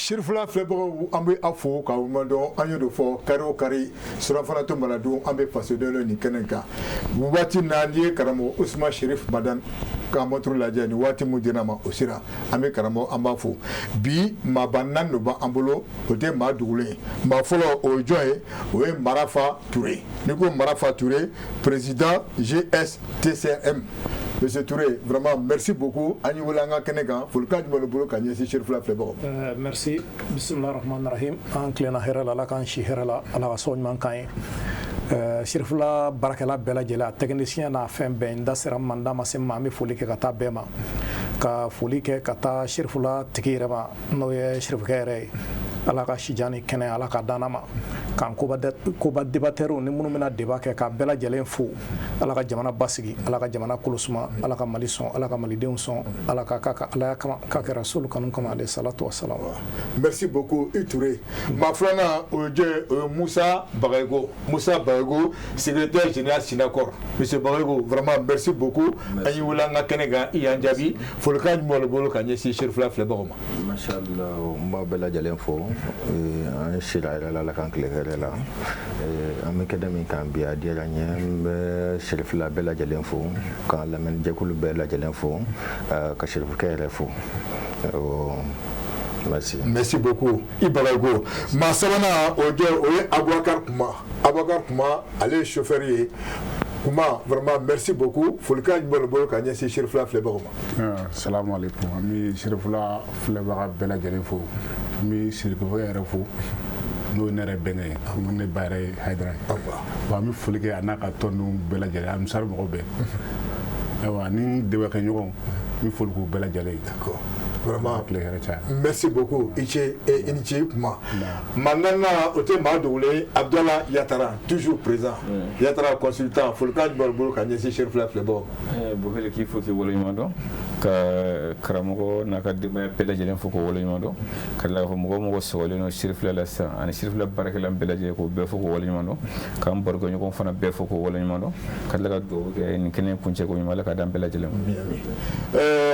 Sirifila filɛbagaw, an bɛ aw fo k'aw dɔn. An y'o de fɔ, kari o kari, surafana to maladon, an bɛ fasoden nin kɛnɛ kan. Waati na n'i ye karamɔgɔ Usman Sherif Madan ka montre lajɛ, ni waati mun dira ma, o sera. An bɛ karamɔgɔ, an b'a fo. Bi maaba naani de b'an bolo, o tɛ maa dugulen ye. Maa fɔlɔ, o ye jɔn ye? O ye Marafa Ture. N'i ko Marafa Ture, président GSTCM. Monsieur Touré, vraiment merci beaucoup. An y'i wele an ka kɛnɛ kan. Folikan jumɛn b'i bolo ka ɲɛsin Sirifila filɛbagaw ma? Merci. Bisimilahi rahmani rahim. An tilenna hɛrɛ la, Ala k'an si hɛrɛ la, Ala ka sɔn ɲuman k'an ye. Sirifila baarakɛla bɛɛ lajɛlen, a technicien n'a fɛn bɛɛ, n da sera ma, n da ma se ma, an bɛ foli kɛ ka taa bɛɛ ma, ka foli kɛ ka taa Sirifila tigi yɛrɛ ma, n'o ye Sirifukɛ yɛrɛ ye. Ala ka sijan ni kɛnɛ, Ala ka danna ma, k'an koba débatteur ni minnu bɛna débat kɛ, k'a bɛɛ lajɛlen fo. Ala ka jamana basigi, Ala ka jamana kolosuma, Ala ka Mali sɔn, Ala ka malidenw sɔn, Ala ka k'a ka Alaya kama, k'a kɛra solu kanu kama, ale salatu wasalam. Merci beaucoup, i Touré. Maa filanan, o ye jɔn ye? O ye Musa Bagayoko. Musa Bagayoko, secrétaire général Sinakor. Monsieur Bagayoko, vraiment merci beaucoup. An y'i wele an ka kɛnɛ kan, i y'an jaabi. Folikan jumɛn b'i bolo ka ɲɛsin Sirifila filɛbagaw ma? Masha Allah, n b'a bɛɛ lajɛlen fo. An sira yɛrɛ la, Ala k'an tile hɛrɛ la. An bɛ kɛnɛ min kan bi, a diyara n ye. N bɛ Sirifila bɛɛ lajɛlen fo, ka lamɛnnijɛkulu bɛɛ lajɛlen fo, ka Sirifukɛ yɛrɛ fo. Merci. Merci beaucoup, i Bagayoko. Maa sabanan, o ye jɔn? O ye Abubakar Kuma. Abubakar Kuma, ale ye chauffeur ye. Kuma, vraiment merci beaucoup. Folikan jumɛn b'i bolo ka ɲɛsin Sirifila filɛbagaw ma? Salamu aleykum. An bɛ Sirifila filɛbaga bɛɛ lajɛlen fo, an bɛ Sirifukɛ yɛrɛ fo, n'o ye ne yɛrɛ bɛnkɛ ye, ne ba yɛrɛ ye Hayidara ye. Bon, an bɛ foli kɛ a n'a ka tɔndenw bɛɛ lajɛlen, Ansar mɔgɔw bɛɛ, ayiwa, ni dɛmɛkɛɲɔgɔnw, n bɛ foli k'u bɛɛ lajɛlen ye. D'accord. Vraiment tile hɛrɛ caya. Merci beaucoup, i ce, i ni ce Kuma. Maa naaninan, o tɛ maa dogolen ye, Abdala Yatara, toujours présent. Yatara consultant, folikan jumɛn b'i bolo ka ɲɛsin Sirifila filɛbagaw ma? Bukele, k'i fo k'i waleɲuman dɔn, ka karamɔgɔ n'a ka denbaya bɛɛ lajɛlen fo k'o waleɲuman dɔn, ka tila k'a fɔ mɔgɔ o mɔgɔ sɔgɔlen don Sirifila la sisan, ani Sirifila baarakɛla bɛɛ lajɛlen, k'o bɛɛ fo k'o waleɲuman dɔn, k'an barokɛɲɔgɔn fana bɛɛ fo k'o waleɲuman dɔn, ka tila ka dugawu kɛ nin kɛnɛ kuncɛ ko ɲuman, Ala ka d'an bɛɛ lajɛlen ma.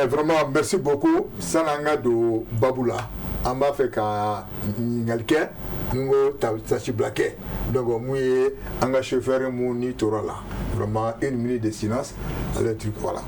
Vraiment merci beaucoup. Sani an ka don babu la, an b'a fɛ ka ɲininkali kɛ, n ko tasibila kɛ. Donc mun ye an ka chauffeur mun ni tora la, vraiment une minute de silence, ale truc, voilà.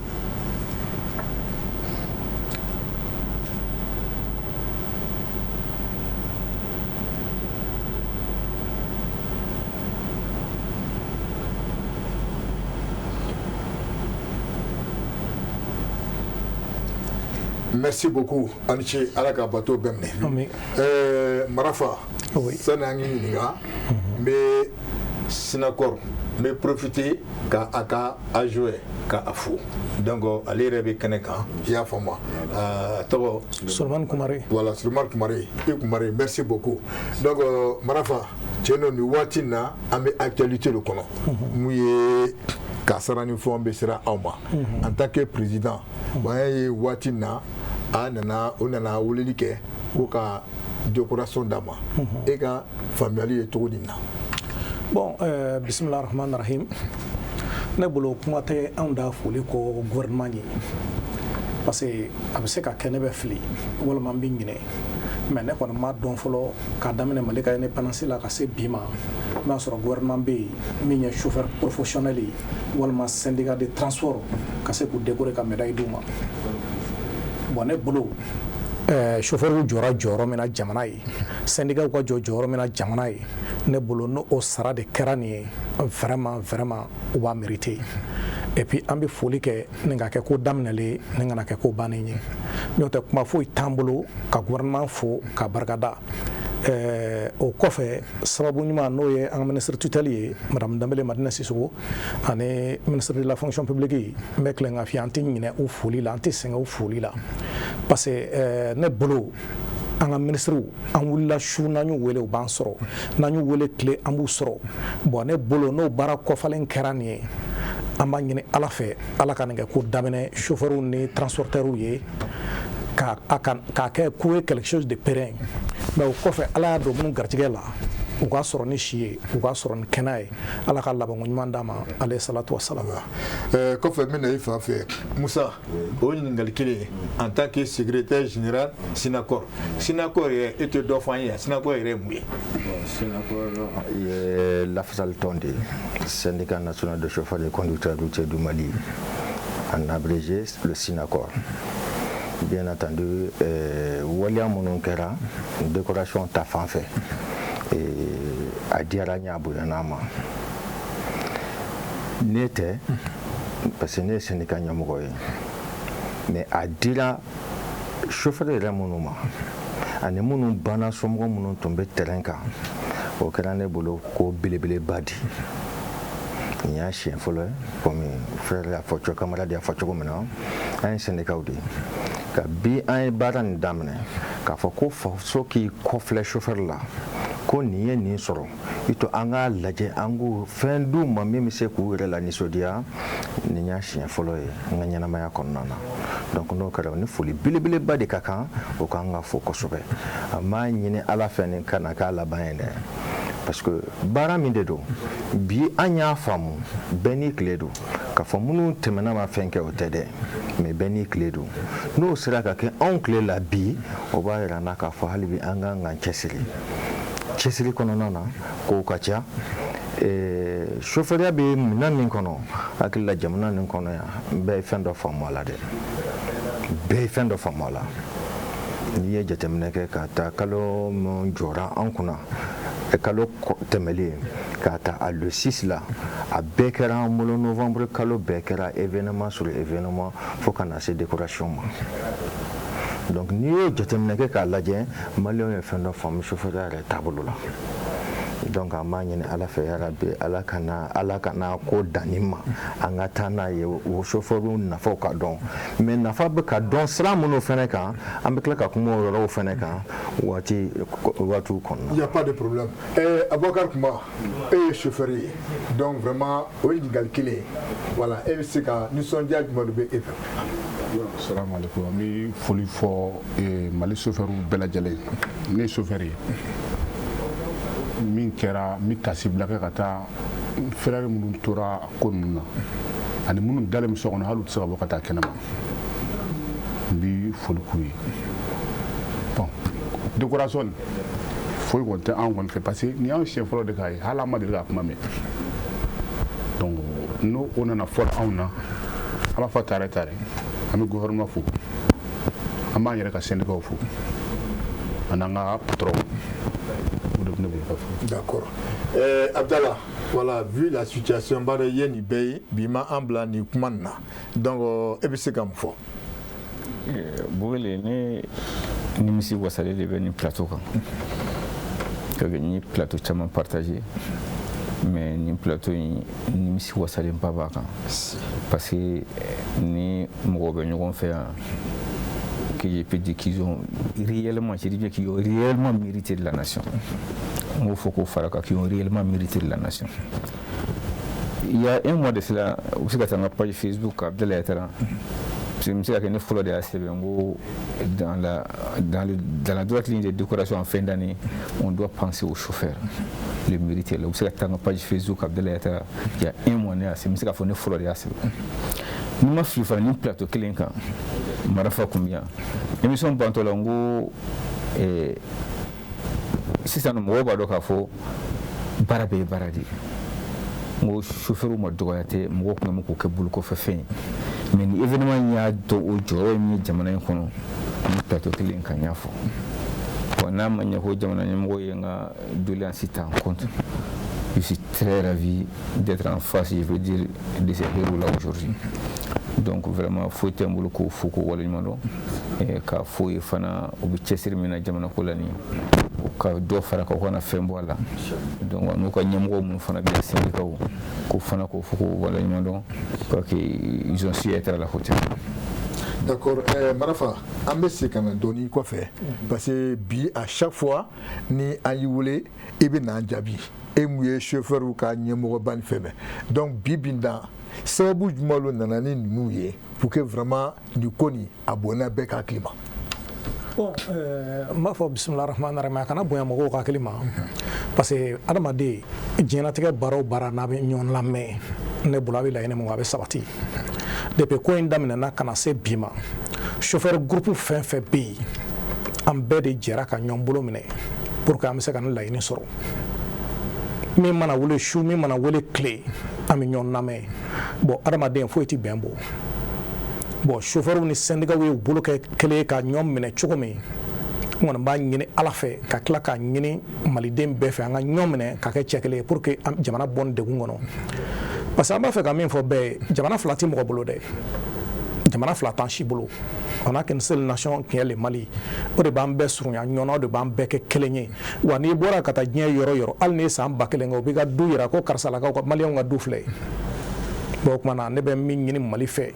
Merci beaucoup, a ni ce. Ala ka bato bɛɛ minɛ. Marafa, sani an k'i ɲininka, n bɛ Sinakɔrɔ, n bɛ profiter ka a ka adjoint ka a fo. Donc ale yɛrɛ bɛ kɛnɛ kan, i y'a faamu, a tɔgɔ? Solomani Kumare. Voilà, Solomani Kumare, i Kumare, merci beaucoup. Donc Marafa, tiɲɛ don, nin waati in na, an bɛ actualité de kɔnɔ, mun ye kasara ni fɛnw bɛ sera aw ma en tant que président. Bon, an y'a ye waati in na, a nana, o nana weleli kɛ ko ka décoration d'a ma. E ka faamuyali ye cogo di na? Bon, bisimilah rahman rahim. Ne bolo, kuma tɛ anw da foli kɔ gouvernement ye, parce que a bɛ se ka kɛ ne bɛ fili walima n bɛ ɲinɛ, mais ne kɔni m'a dɔn fɔlɔ, k'a daminɛ Mali ka indépendance la ka se bi ma, n'a sɔrɔ gouvernement bɛ yen min ye chauffeur professionnel ye walima syndicat de transport ka se k'u décorer ka médaille d'u ma. Bon, ne bolo, chauffeur jɔra jɔyɔrɔ min na jamana ye, syndicat ka jɔ jɔyɔrɔ min na jamana ye, ne bolo, n'o o sara de kɛra nin ye, vraiment, vraiment, u b'a mériter. Et puis an bɛ foli kɛ nin ka kɛ ko daminɛlen, nin kana kɛ ko bannen ye. N'o tɛ, kuma foyi t'an bolo ka gouvernement fo ka barikada. O kɔfɛ, sababu ɲuman, n'o ye an ka ministre tutelle ye, madame Danbele Madina Sisoko, ani ministre de la fonction publique, n bɛ tilen ka f'i ye, an tɛ ɲinɛ u foli la, an tɛ sɛgɛn u foli la, parce que ne bolo, an ka ministres, an wulila su, n'an y'u wele, u b'an sɔrɔ, n'an y'u wele tile, an b'u sɔrɔ. Bon, ne bolo, n'o baara kɔfalen kɛra nin ye, an b'a ɲini Ala fɛ, Ala ka nin kɛ ko daminɛ chauffeurs ni transporteurs ye, k'a kɛ ko ye quelque chose de pérenne. Mais o kɔfɛ, Ala y'a don minnu garijɛgɛ la, U k'a sɔrɔ ni si ye, u k'a sɔrɔ ni kɛnɛya ye. Ala ka labanko ɲuman d'a ma, alayhi salatu wasalam. Kɔfɛ, n bɛna i fan fɛ, Musa. O ɲininkali kelen, en tant que secrétaire général Synacor, Synacor yɛrɛ, e tɛ dɔ fɔ an ye? Synacor yɛrɛ ye mun ye? Synacor ye lafasali tɔn de ye, Syndicat national de chauffeurs et conducteurs routiers du Mali, en abrégé le Synacor. Bien entendu, waleya minnu kɛra décoration ta fan fɛ, a diyara n ye, a bonyana ma. Ne tɛ, parce que ne ye syndicat ɲɛmɔgɔ ye, mais a dira chauffeur yɛrɛ minnu ma ani minnu banna, somɔgɔ minnu tun bɛ terrain kan, o kɛra ne bolo ko belebeleba di. Nin y'a siɲɛ fɔlɔ ye. Komi frère y'a fɔ cogo, camarade y'a fɔ cogo min na, an ye syndicat de ye. Ka bi an ye baara nin daminɛ k'a fɔ ko faso k'i kɔfilɛ chauffeur la, ko nin ye nin sɔrɔ, i to an k'a lajɛ, an k'u fɛn d'u ma min bɛ se k'u yɛrɛ la nisɔndiya. Nin y'a siɲɛ fɔlɔ ye n ka ɲɛnamaya kɔnɔna na. Donc n'o kɛra, ni foli belebeleba de ka kan, o kan ka fo kosɛbɛ. An b'a ɲini Ala fɛ nin kana k'a laban ye dɛ, parce que baara min de don bi, an y'a faamu, bɛɛ n'i tile don. K'a fɔ minnu tɛmɛna ma fɛn kɛ, o tɛ dɛ, mais bɛɛ n'i tile don. N'o sera ka kɛ anw tile la bi, o b'a yira n na k'a fɔ hali bi an kan k'an cɛsiri. Cɛsiri kɔnɔna na, kow ka ca. Sofɛriya bɛ minɛn min kɔnɔ, hakili la jamana nin kɔnɔ yan, bɛɛ ye fɛn dɔ faamu a la dɛ, bɛɛ ye fɛn dɔ faamu a la. N'i ye jateminɛ kɛ ka taa kalo min jɔra an kunna, kalo tɛmɛlen k'a ta a le 6 la, a bɛɛ kɛra an bolo. Novembre kalo bɛɛ kɛra événement sur événement fo ka na se décoration ma. Donc n'i y'o jateminɛ kɛ k'a lajɛ, maliyɛnw ye fɛn dɔ faamu chauffeur yɛrɛ taabolo la. Donc an b'a ɲini Ala fɛ, yarabi, Ala kana ko danni ma, an ka taa n'a ye, o chauffeur nafaw ka dɔn. Mais nafa bɛ ka dɔn sira minnu fɛnɛ kan, an bɛ tila ka kuma o yɔrɔw fɛnɛ kan waati waatiw kɔnɔna. Il n'y a pas de problème. Abubakar Kuma, e ye chauffeur ye, donc vraiment o ye ɲininkali kelen ye. Voilà, e bɛ se ka nisɔndiya jumɛn de bɛ e fɛ? Salamu aleykum. An bɛ foli fɔ Mali chauffeur bɛɛ lajɛlen. Ne ye chauffeur ye. Min kɛra, n bɛ tasibila kɛ ka taa frère minnu tora ko ninnu na ani minnu dalen bɛ so kɔnɔ, hali u tɛ se ka bɔ ka taa kɛnɛma, n bɛ foli k'u ye. Bon, décoration nin foyi kɔni tɛ anw kɔni fɛ, parce que nin y'anw siɲɛ fɔlɔ de k'a ye, hali an ma deli k'a kuma mɛn. Donc n'o o nana fɔ anw na, an b'a fɔ tare tare. An bɛ gouvernement fo, an b'an yɛrɛ ka syndicat fo, ani an ka patron. O de bɛ ne bolo ka fɔ. D'accord. Abdallah, voilà, vu la situation, b'a dɔn i ye nin bɛɛ ye bi, ma an bila nin kuma nin na. Donc e bɛ se ka mun fɔ? Bubele, ne nimisi wasalen de bɛ nin plateau kan. N ye plateau caman partagé, mais nin plateau in, nimisi wasalenba b'a kan, parce que ni mɔgɔ bɛ ɲɔgɔn fɛ yan que je peux dire qu'ils ont réellement, je dis bien qu'ils ont réellement mérité de la nation. Il faut qu'on fasse qu'ils ont réellement mérité de la nation. Il y a un mois de cela, vous savez, sur ma page Facebook, Abdallah Yatara, parce que n bɛ se ka kɛ ne fɔlɔ de y'a sɛbɛn ko dans la droite ligne de décoration en fin d'année, on doit penser aux chauffeurs. Le mérite est là. U bɛ se ka taa n ka page Facebook Abdallah Yatara, il y a un mois, ne y'a sɛbɛn, n bɛ se k'a fɔ ne fɔlɔ de y'a sɛbɛn. Ni ma fili fana, nin plateau kelen kan, Marafa kun bɛ yan, émission bantɔ la, n ko sisan mɔgɔw b'a dɔn k'a fɔ baara bɛɛ ye baara de ye. N ko chauffeur ma dɔgɔya tɛ, mɔgɔw tun bɛ k'o kɛ bolokɔfɛ fɛn ye, mais ni événement in y'a dɔn o jɔyɔrɔ ye min ye jamana in kɔnɔ, ni plateau kelen kan, n y'a fɔ. Bon, n'a ma ɲɛ ko jamana ɲɛmɔgɔ ye n ka doléance ta en compte, je suis très ravi d'être en face, je veux dire, de ces héros-là aujourd'hui. Donc vraiment, foyi tɛ n bolo k'o fo k'o waleɲuman dɔn, k'a fɔ ye fana u bɛ cɛsiri min na jamana ko la nin, u ka dɔ fara kan, u kana fɛn bɔ a la. Donc n'u ka ɲɛmɔgɔ minnu fana bɛ yen, syndicat, k'o fana k'o fo k'o waleɲuman dɔn, parce que ils ont su être à la hauteur. D'accord, Marafa, an bɛ segin ka na dɔɔni kɔfɛ, parce que bi, à chaque fois ni an y'i wele, i bɛ n'an jaabi, e mun ye chauffeur ka ɲɛmɔgɔba ni fɛn bɛɛ. Donc bi bi in na, sababu jumɛn nana ni ninnu ye pour que vraiment nin ko nin a bɔnna bɛɛ ka hakili ma? Bon, n b'a fɔ bisimila rahman rahim. A kana bonya mɔgɔw ka hakili ma, parce que adamaden, diɲɛlatigɛ baara o baara, n'a bɛ ɲɔgɔn lamɛn, ne bolo a bɛ laɲini mun kɛ, a bɛ sabati. Depuis ko in daminɛna ka na se bi ma, chauffeur groupe fɛn fɛn bɛ yen, an bɛɛ de jɛra ka ɲɔgɔn bolo minɛ pour que an bɛ se ka nin laɲini sɔrɔ. Min mana wele su, min mana wele tile, an bɛ ɲɔgɔn lamɛn. Bon, adamaden foyi tɛ bɛn bɔ. Bon, chauffeur ni syndicat ye u bolo kɛ kelen ye ka ɲɔgɔn minɛ cogo min, n kɔni b'a ɲini Ala fɛ ka tila k'a ɲini maliden bɛɛ fɛ, an ka ɲɔgɔn minɛ ka kɛ cɛ kelen ye pour que jamana bɔ nin degun kɔnɔ. Parce que an b'a fɛ ka min fɔ bɛɛ ye, jamana fila tɛ mɔgɔ bolo dɛ, jamana fila t'an si bolo. On a qu'une seule nation qui est le Mali. O de b'an bɛɛ surunya ɲɔgɔn na, o de b'an bɛɛ kɛ kelen ye. Wa n'i bɔra ka taa diɲɛ yɔrɔ yɔrɔ, hali n'i ye san 1000 kɛ, o b'i ka du yira ko karisalakaw ka, maliyɛnw ka du filɛ. Bon, o tuma na, ne bɛ min ɲini Mali fɛ,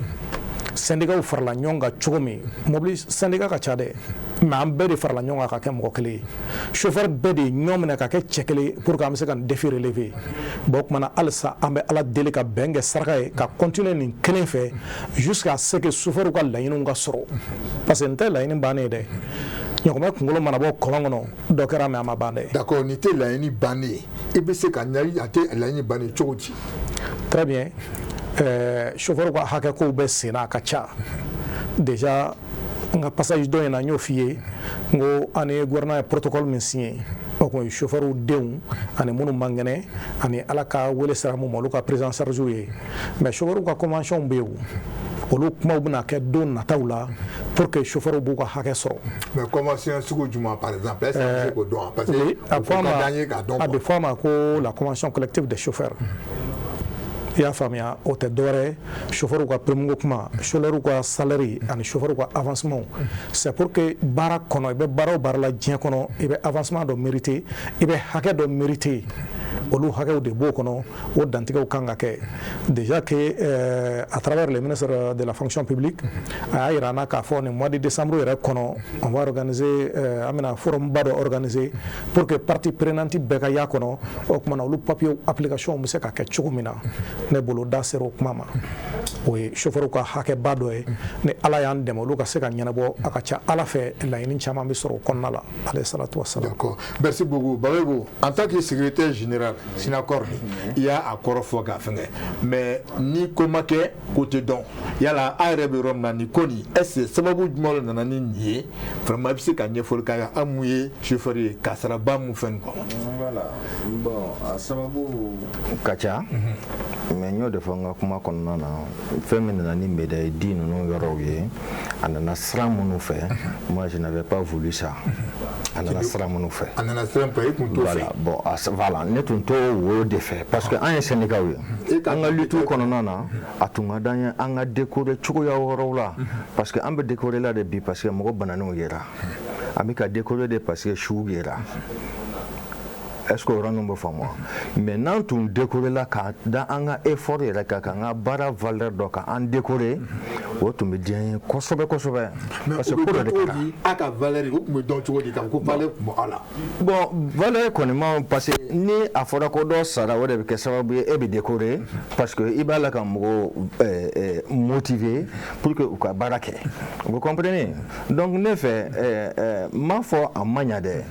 syndicats farala ɲɔgɔn kan cogo min, mobili syndicat ka ca dɛ, mais an bɛɛ de farala ɲɔgɔn kan ka kɛ mɔgɔ kelen ye. Chauffeur bɛɛ de ye ɲɔgɔn minɛ ka kɛ cɛ kelen ye pour que an bɛ se ka nin défi relever. Bon, o tuma na, halisa an bɛ Ala deli ka bɛn kɛ saraka ye, ka continuer nin kelen fɛ jusqu'à ce que chauffeur ka laɲiniw ka sɔrɔ, parce que nin tɛ laɲini bannen ye dɛ. Ɲɔgɔmɛ kunkolo mana bɔ kɔlɔn kɔnɔ, dɔ kɛra, mais a ma ban dɛ. D'accord, nin tɛ laɲini bannen ye. I bɛ se ka ɲali, a tɛ laɲini bannen cogo di? Très bien. Chauffeur ka hakɛ kow bɛ sen na, a ka ca. Déjà, n ka passage dɔ in na, n y'o f'i ye, n ko an ni gouvernement ye protocole min signé, o kun ye chauffeur denw ani minnu man kɛnɛ ani Ala ka wele sera mun ma, olu ka prise en charge ye. Mais chauffeur ka convention bɛ yen, olu kumaw bɛna kɛ don nataw la pour que chauffeur b'u ka hakɛ sɔrɔ. Mais convention sugu jumɛn, par exemple? Est ce que an bɛ se k'o dɔn? Parce que Oui, a o fɔ a ka ma d'an ye k'a dɔn. A bɛ fɔ a ma ko la convention collective des chauffeurs. I y'a faamuya, o tɛ dɔwɛrɛ ye, chauffeur ka prime ko kuma, chauffeur ka salaire ani chauffeur ka avancement. C'est pour que baara kɔnɔ, i bɛ baara o baara la diɲɛ kɔnɔ, i bɛ avancement dɔ mériter, i bɛ hakɛ dɔ mériter. Olu hakɛw de b'o kɔnɔ, o dantigɛw kan ka kɛ. Déjà que à travers le ministre de la fonction publique, a y'a yira an na k'a fɔ nin mois de décembre yɛrɛ kɔnɔ, on va organiser, an bɛna forum ba dɔ organiser pour que partie prenante bɛɛ ka y'a kɔnɔ. O tuma na, olu papier application bɛ se ka kɛ cogo min na. Ne bolo, da sera o kuma ma, o ye chauffeur ka hakɛba dɔ ye. Ni Ala y'an dɛmɛ, olu ka se ka ɲɛnabɔ, a ka ca Ala fɛ, laɲini caman bɛ sɔrɔ o kɔnɔna la. Alayhi salatu wassalam. D'accord. Merci beaucoup. Babebo, en tant que secrétaire général Sinacor, i y'a a kɔrɔ fɔ k'a fɛngɛ. Mais ni ko ma kɛ, ko tɛ dɔn. Yala a yɛrɛ bɛ yɔrɔ min na nin ko nin, est ce que sababu jumɛn de nana ni nin ye? Vraiment, i bɛ se ka ɲɛfɔli k'a ye, an mun ye chauffeur ye, kasaraba mun fɛn nin kɔnɔ? Voilà. Bon, a sababu ka ca, mais n y'o de fɔ n ka kuma kɔnɔna na. Fɛn min nana ni médaille di ninnu yɔrɔw ye, a nana sira minnu fɛ, moi je n'avais pas voulu ça. A nana sira minnu fɛ. A nana sira min fɛ, i kun t'o fɛ. Voilà, bon, voilà, ne tun t'o wo de fɛ, parce que an ye syndicat ye. An ka lutte kɔnɔna na, a tun ka d'an ye an ka décorer cogoya wɛrɛw la, parce que an bɛ décorer la de bi parce que mɔgɔ bananenw yera. An bɛ ka décorer de parce que suw yera. Est ce que o yɔrɔ ninnu bɛ faamu wa? Mais n'an tun décorer la ka da an ka effort yɛrɛ kan, k'an ka baara valeur dɔn, ka an décorer, o tun bɛ diya n ye kosɛbɛ kosɛbɛ. Mais parce o que bɛ ko dɔ dɔn de cogo kɛra. di? A ka valeur, o tun bɛ dɔn cogo di k'a fɔ ko valeur tun bɛ aw la? Bon, valeur kɔni ma, parce que ni a fɔra ko dɔ sara, o de bɛ kɛ sababu ye e bɛ décorer, parce que i b'a la ka mɔgɔw motiver pour que u ka baara kɛ. Vous comprenez? Donc ne fɛ, n m'a fɔ a ma ɲa dɛ,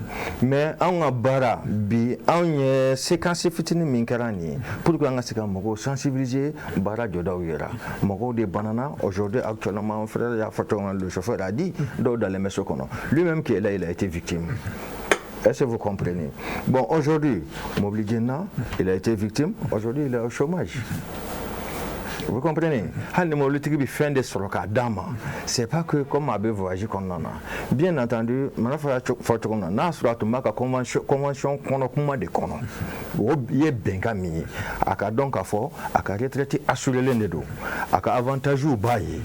mais anw ka baara bi, anw ye séquence fitinin min kɛra nin ye pour que an ka se ka mɔgɔw sensibiliser, baara jɔdaw yera, mɔgɔw de banana. Aujourd'hui, actuellement, mon frère y'a fɔ cogo min na, le chauffeur a dit, dɔw dalen bɛ so kɔnɔ, lui-même qui est là, il a été victime. Est-ce que vous comprenez? Bon, aujourd'hui, mobili jenina, il a été victime. Aujourd'hui, il est au chômage. Vous comprenez? Hali ni mobilitigi bɛ fɛn de sɔrɔ k'a d'a ma, c'est pas que comme a bɛ voyage kɔnɔna na. Bien entendu, mana fɔ y'a fɔ cogo min na, n'a sɔrɔ a tun b'a ka convention kɔnɔ kuma de kɔnɔ, o ye bɛnkan min ye, a ka dɔn k'a fɔ a ka retraite assurélen de don, a ka avantage b'a ye,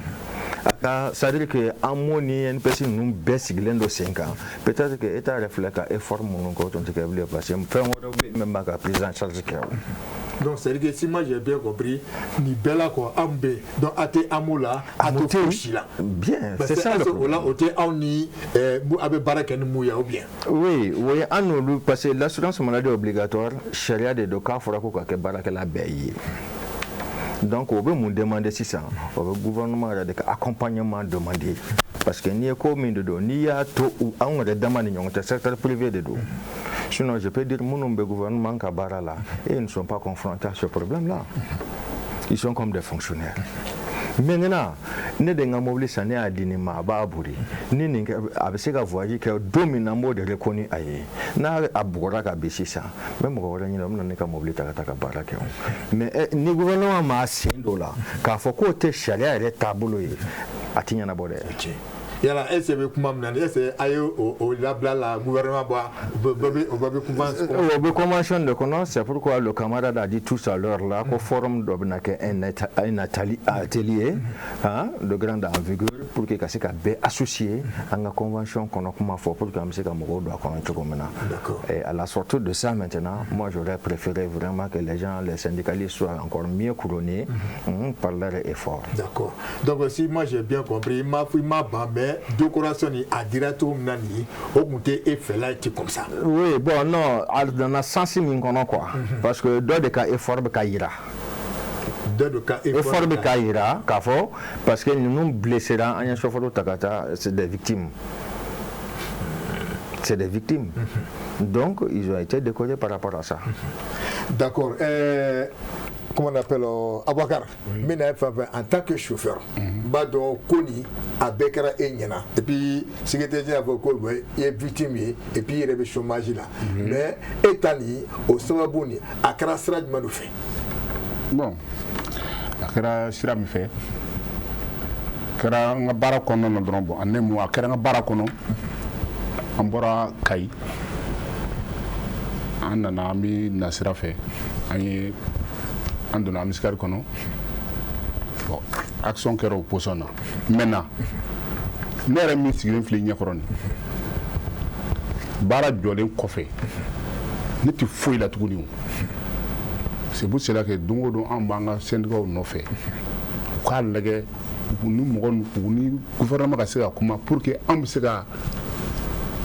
a ka, c'est à dire que AMO ni NPS ninnu bɛɛ sigilen don sen kan. Peut-être que État yɛrɛ filɛ ka effort minnu kɛ, o tun tɛ kɛ bilen, parce que fɛn wɛrɛw bɛ yen min b'a ka prise en charge kɛ o. Donc c'est à dire que si moi j'ai bien compris, nin bɛɛ la quoi, anw bɛ yen, donc a tɛ AMO la, a tɛ fosi la. Bien, Parce c'est que ça le est-ce que o la problème. o tɛ aw ni a bɛ baara kɛ ni mun ye ou bien? Oui, an n'olu, parce que l'assurance maladie obligatoire, sariya de don k'a fɔra ko ka kɛ baarakɛla bɛɛ ye. Donc o bɛ mun demander sisan? O bɛ gouvernement yɛrɛ de ka accompagnement demander, parce que n'i ye ko min de don, n'i y'a to anw yɛrɛ dama ni ɲɔgɔn cɛ, secteur privé de don. Sinon, je peux dire, minnu bɛ gouvernement ka baara la et ils ne sont pas confrontés à ce problème là, ils sont comme des fonctionnaires. Maintenant, ne de n ka mobili san, ne y'a di nin ma, a b'a bori ni nin kɛ, a bɛ se ka voyage kɛ don min na, n b'o de reconnu a ye. N'a a bugɔra ka bin sisan, n bɛ mɔgɔ wɛrɛ ɲini, o bɛ na ne ka mobili ta ka taa ka baara kɛ. O mais ni gouvernement m'a sen don la k'a fɔ k'o tɛ sariya yɛrɛ taabolo ye, a ti ɲɛnabɔ dɛ. Yala est ce que bɛ kuma min na, est ce que a ye o labila la gouvernement bɔ, o bɛɛ bɛ convention? O bɛ convention de kɔnɔ. C'est pourquoi le camarade a dit tout à l'heure là ko forum dɔ bɛna kɛ, un atelier, hein, de grande envergure, pour que ka se ka bɛɛ associer an ka convention kɔnɔ kuma fɔ, pour que an bɛ se ka mɔgɔw don a kɔnɔ cogo min na. Et à la sortie de ça maintenant, moi, j'aurais préféré vraiment que les gens, les syndicalistes, soient encore mieux couronnés par leur effort. D'accord. Donc si moi j'ai bien compris, i ma ban, mais décoration ni a dira cogo min na nin ye, o tun tɛ e fɛla ye comme ça. Oui, bon, non, a nana sens min kɔnɔ quoi, parce que dɔ de ka effort bɛ ka yira. Dɔ de ka effort bɛ ka yira k'a fɔ, parce que ninnu blessera, an ye chauffeur ta ka taa, c'est des victimes, c'est des victimes. Donc ils ont été décorés par rapport à ça. D'accord. Comment on appelle, Aboubacar, n bɛna e fan fɛ en tant que chauffeur. N b'a dɔn ko nin a bɛɛ kɛra e ɲɛna, et puis secrétaire y'a fɔ ko i ye victime ye, et puis i yɛrɛ bɛ chômage la, mais e ta nin o sababu nin, a kɛra sira jumɛn de fɛ? Bon, a kɛra sira min fɛ, a kɛra an ka baara kɔnɔna na dɔrɔn. Bon, en un mot, a kɛra an ka baara kɔnɔ. An bɔra Kayi, an nana, an bɛ na sira fɛ, an ye an donna embuscade kɔnɔ. Bon, action kɛra o position na. Maintenant, ne yɛrɛ min sigilen filɛ i ɲɛkɔrɔ nin, baara jɔlen kɔfɛ, ne tɛ foyi la tuguni. O c'est pour cela que don o don, an b'an ka syndicats nɔfɛ, u k'a lajɛ u ni mɔgɔ u ni gouvernement ka se ka kuma, pour que an bɛ se ka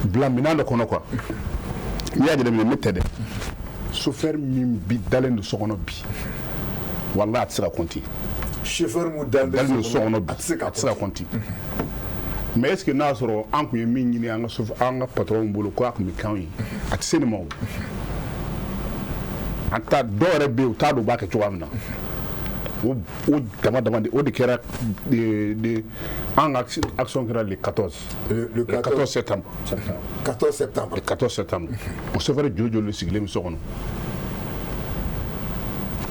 bila minɛn dɔ kɔnɔ quoi. N'i y'a jateminɛ, ne tɛ dɛ, chauffeur min bi dalen don so kɔnɔ bi, walahi, a tɛ se ka compter. Chauffeur mun dalen dalen don so kɔnɔ bi, a tɛ se ka a tɛ se ka compter. Mais est ce que n'a y'a sɔrɔ an tun ye min ɲini an ka chauffeur, an ka patron bolo, ko a tun bɛ k'anw ye, a tɛ se nin ma. O an ta dɔw yɛrɛ bɛ yen, u t'a dɔn u b'a kɛ cogoya min na. O dama dama de, o de kɛra de an ka action kɛra le 14. Le Le 14 14 septembre. 14 septembre. Le 14 septembre, o chauffeur joli joli de sigilen bɛ so kɔnɔ.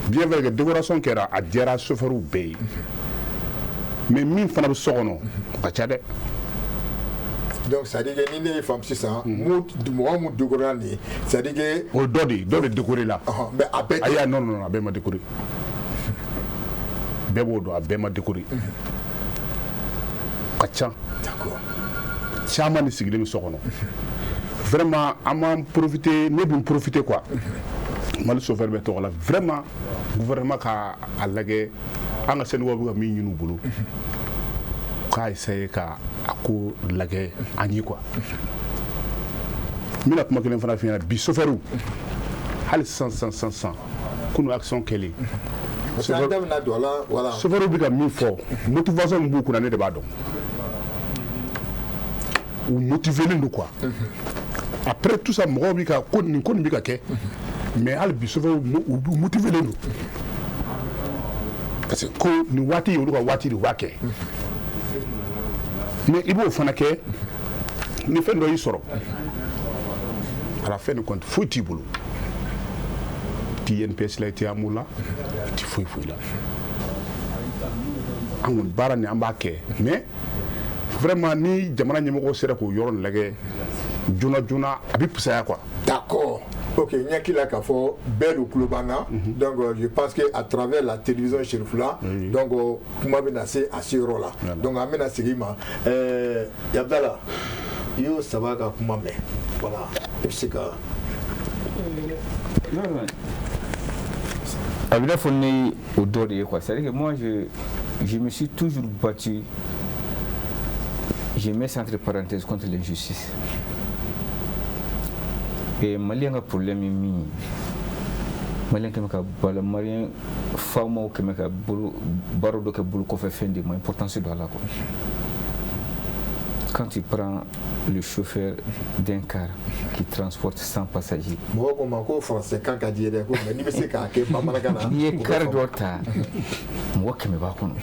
Bien vrai que décoration kɛra, a diyara chauffeur bɛɛ ye, mais min fana bɛ so kɔnɔ, o ka ca dɛ. Donc c'est à dire que ni ne ye faamu sisan, mun mɔgɔ mun décoré nin ye, c'est à dire que O ye dɔ de ye, dɔ de décoré la. Mais a bɛɛ tɛ. Ayi, non, non, non, a bɛɛ ma décoré, bɛɛ b'o dɔn, a bɛɛ ma décoré, ka ca. Caman de sigilen bɛ so kɔnɔ. Vraiment, an b'an profiter, ne bɛ n profiter quoi, Mali chauffeur bɛɛ tɔgɔ la, vraiment, gouvernement ka a lajɛ, an ka syndicats bɛ ka min ɲini u bolo, u k'a essayer ka a ko lajɛ an ye quoi. N bɛna kuma kelen fana f'i ɲɛna. Bi, chauffeur, hali sisan sisan sisan sisan, kunun action kɛlen, Parce que an da bɛna don a la, voilà. Chauffeur bɛ ka min fɔ, motivation min b'u kunna, ne de b'a dɔn. U motivélen don quoi. Après tout ça, mɔgɔw bɛ ka ko nin ko nin bɛ ka kɛ, mais hali bi, chauffeur u motivélen don, parce que ko nin waati ye olu ka waati de, u b'a kɛ. Mais i b'o fana kɛ ni fɛn dɔ y'i sɔrɔ, à la fin de compte, foyi t'i bolo, i t'i INPS la, i t'i AMO la, i t'i foyi foyi la. An kɔni, baara nin, an b'a kɛ, mais vraiment, ni jamana ɲɛmɔgɔw sera k'o yɔrɔ lajɛ joona joona, a bɛ fisaya quoi. D'accord. Ok, ɲɛki la k'a fɔ bɛɛ don tulo b'an na. Donc je pense que à travers la télévision Cherifla, donc kuma bɛna se a seyɔrɔ la. Donc an bɛna segin i ma. Yabdala, i y'o saba ka kuma mɛn. Voilà, i bɛ se ka. Non, non. A bɛ n'a fɔ ne o dɔ de ye quoi. C'est à dire que moi, je me suis toujours battu, je mets ça entre parenthèses, contre l'injustice. Et Malien ka problème ye min ye, Malien kɛmɛ ka bala Malien Faamaw kɛmɛ ka bolo baara dɔ kɛ bolo kɔfɛ fɛn de ma importance don a la quoi. Quand tu prends le chauffeur d'un car qui transporte 100 passagers. Mɔgɔ ko ma ko français kan ka di ye dɛ, ko mais n'i bɛ se k'a kɛ bamanankan na. N'i ye car dɔ ta, mɔgɔ 100 b'a kɔnɔ,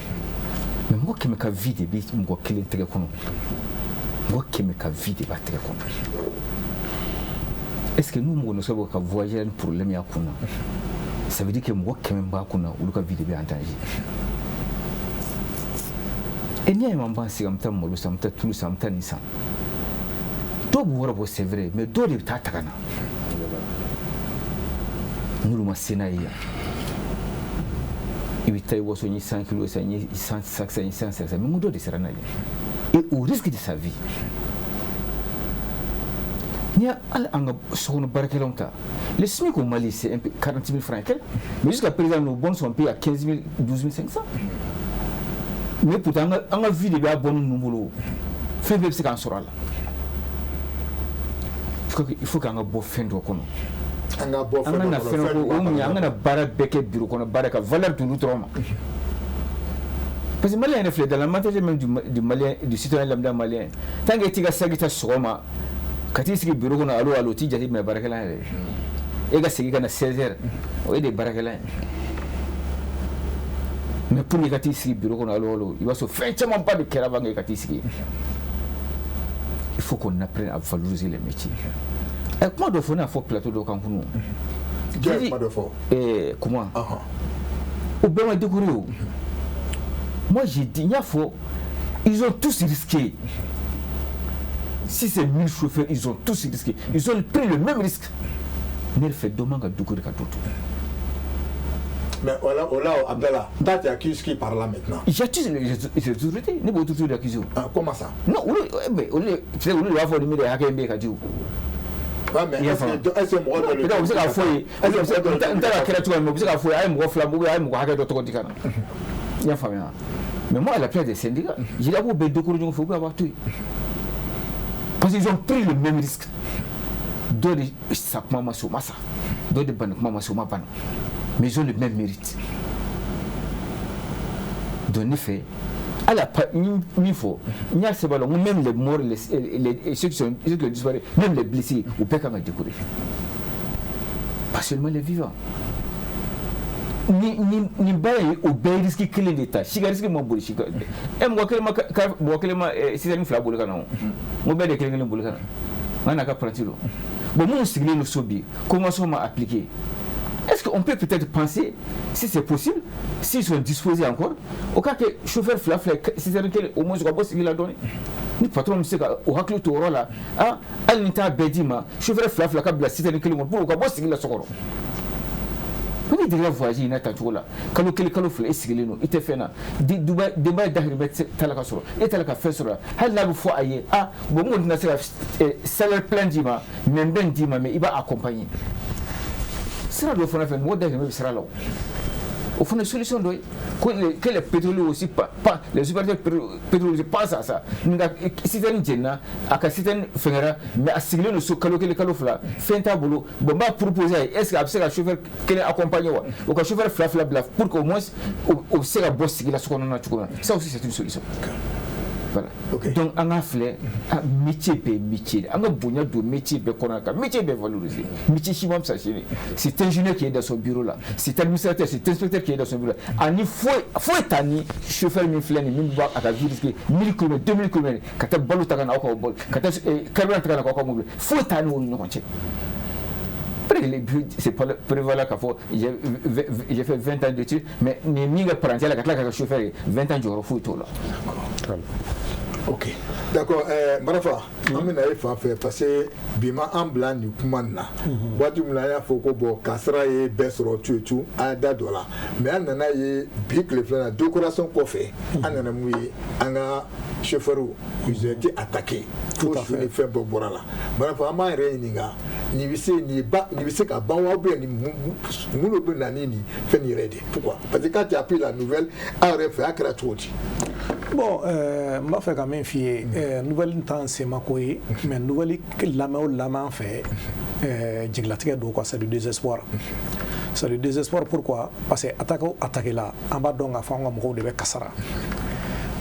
mais mɔgɔ 100 ka vie de bɛ mɔgɔ kelen tɛgɛ kɔnɔ. Mɔgɔ 100 ka vie de b'a tɛgɛ kɔnɔ. Est ce que n'u mɔgɔ nɔsɔ bɛ ka voyager ni problème y'a kun na, ça veut dire que mɔgɔ 100 b'a kun na, olu ka vie de bɛ en danger. Et n'i y'a ye an b'an sigi, an bɛ taa malo san, an bɛ taa tulu san, an bɛ taa nin san, dɔw bɛ wari bɔ, c'est vrai, mais dɔw de bɛ taa ta ka na n'olu ma se n'a ye yan. I bɛ taa i waso, n ye 100 kilos san, n ye 100 sacs san, n ye 100 sacs san, mais n ko dɔ de sera n'a ye et au risque de sa vie. N'i y'a hali an ka sokɔnɔ baarakɛlaw ta, le SMIC au Mali, c'est un peu 40 000 francs et quelques, mais jusqu'à présent nos bonnes sont payées à 15 000, 12 500. Mais pourtant an ka vie de b'a bɔ ninnu bolo, fɛn bɛɛ bɛ se k'an sɔrɔ a la. Il faut k'an ka bɔ fɛn dɔ kɔnɔ. An ka bɔ an fɛn ka dɔ na kɔnɔ, fɛn fɛn ko dɔ o b'a mun ye, an kɔnɔ. kana baara bɛɛ kɛ bureau kɔnɔ baara, ka valeur d'olu dɔrɔn ma, parce que Malien yɛrɛ filɛ, dans la mentalité même du Malien, du citoyen lambda malien, tant que i t'i ka saki ta sɔgɔma ka t'i sigi bureau kɔnɔ, allo allo, t'i jate minɛ baarakɛla yɛrɛ ye. E ka segin ka na 16 heures, o ye de ye baarakɛla ye. Mais pour que i ka t'i sigi bureau kɔnɔ, allo allo, i b'a sɔrɔ fɛn camanba de kɛra avant que i ka t'i sigi. Il faut qu'on apprenne à valoriser les métiers. Ɛ, kuma dɔ fɔ, ne y'a fɔ plateau dɔ kan kunun. Jɔn ye kuma dɔ fɔ? Comment o bɛɛ ma décoré o. Moi j'ai dit, n y'a fɔ, ils ont tous risqué. Si c'est 1000 chauffeurs, ils ont tous risqué, ils ont pris le même risque. Ne yɛrɛ fɛ, dɔ man ka décoré ka dɔ to. Mais o la, Abdallah, toi tu accuses qui par là maintenant? J'accuse les autorités. Ne b'o autorités d'accuser o. Ah, comment ça? Non, olu, mais olu, peut-être olu de b'a fɔ ni mi de hakɛ in bɛ yen ka di o. Ouais, mais I y'a est-ce faamu. que est-ce que mɔgɔ dɔ de Peut-être u bɛ se k'a fɔ ye, est-ce que mɔgɔ dɔ de n t'a ka kɛra cogoya min na, u bɛ se k'a fɔ ye a ye mɔgɔ fila ou bien a ye mɔgɔ hakɛ dɔ tɔgɔ di ka na. I y'a faamuya? Mais moi, à la place des syndicats, j'ai dit a b'o bɛɛ décorer ɲɔgɔn fɛ ou bien a b'a to yen, parce qu'ils ont pris le même risque. Dɔ de sa kuma ma se, o ma sa, dɔ de bana kuma ma se, o ma bana, mais ils ont le même mérite. Donc ne fɛ, hali a pa n min fɔ, n y'a sɛbɛn la, n ko même les morts, les ceux qui ont disparu, même les blessés, u bɛɛ kan ka décorer, pas seulement les vivants. Ni baara in, o bɛɛ ye risque kelen de ta. Si ka risque ma boli si ka ɛ mɔgɔ kelen ma ka mɔgɔ kelen ma citerne fila boli ka na o, n ko bɛɛ de kelen kelen boli ka na, n ka n'a ka apprenti don. Bon, minnu sigilen don so bi, convention ma appliqué, est-ce qu'on peut peut-être penser, si c'est possible, s'ils sont disposés encore, au cas que chauffeur fila fila, citerne kelen, au moins u ka bɔ sigi la dɔɔni, ni patron bɛ se ka o hakili to o yɔrɔ la, ah, hali ni t'a bɛɛ d'i ma, chauffeur fila fila ka bila citerne kelen kɔnɔ pour u ka bɔ sigi la so kɔnɔ. Ko n'i delila voyage in na ta cogo la, kalo kelen, kalo 2, e sigilen don, i tɛ fɛn na, denbaya dahirimɛ t'a la ka sɔrɔ, e t'a la ka fɛn sɔrɔ. Hali n'a bɛ fɔ a ye, ah bon, n kɔni tɛna se ka salaire plein d'i ma, mais n bɛ nin d'i ma, mais i b'a accompagner sira dɔ fana fɛ, mɔgɔ dahirimɛ bɛ sira la. O o fana ye solution dɔ ye. Ko que les pétroliers aussi, pa, les opérateurs pétroliers pensent à ça. Nka citerne jenina, a ka citerne fɛngɛra, mais a sigilen don so kalo kelen, kalo 2, fɛn t'a bolo. Bon, n b'a proposer a ye, est ce que a bɛ se ka chauffeur kelen accompagner wa, o ka chauffeur fila fila bila pour que au moins o bɛ se ka bɔ sigi la so kɔnɔna na cogo min na. Ça aussi, c'est une solution. Voilà. Donc an k'a filɛ, ah, métier bɛɛ ye métier de, an ka bonya don métier bɛɛ kɔnɔ, ka métier bɛɛ valoriser. Métier si ma fisa sini. C'est ingénieur qui est dans son bureau là, c'est administrateur, c'est inspecteur qui est dans son bureau là, ani foyi foyi t'a ni chauffeur min filɛ nin, min b'a a ka vie risquer 1000 kilomètres, 2000 kilomètres, ka taa balo ta ka na aw ka balo, ka taa carburant ta ka na k'aw ka mobili, foyi t'a ni o ni ɲɔgɔn cɛ. C'est pas prévalent k'a fɔ j'ai fait 20 ans d'études, mais nin min ka parantiya la ka tila ka kɛ chauffeur ye, 20 ans jɔyɔrɔ foyi t'o la. Ok, d'accord. Marafa, an bɛna e fan fɛ, parce que bi ma an bila nin kuma nin na. Waati min na an y'a fɔ ko bon, kasara ye bɛɛ sɔrɔ tu et tout, an y'a da don a la, mais an nana ye bi tile filanan décoration kɔfɛ, an nana mun ye? An ka chauffeurs, ils ont été attaqués fo su ni fɛn bɛɛ bɔra la. Marafa, an b'an yɛrɛ ɲininka, nin bɛ se nin ba nin bɛ se ka ban wa, ou bien nin mun de bɛ na ni nin fɛn nin yɛrɛ de? Pourquoi? Parce que quand tu as appris la nouvelle, aw yɛrɛ fɛ, a kɛra cogo di? Bon, n b'a fɛ ka min f'i ye, nouvelle t'an senmako ye, mais nouvelle lamɛn o lamɛn an fɛ, jigilatigɛ don quoi, c'est du désespoir. C'est le désespoir. Pourquoi? Parce que attaque o attaque la, an b'a dɔn k'a fɔ an ka mɔgɔw de bɛ kasara,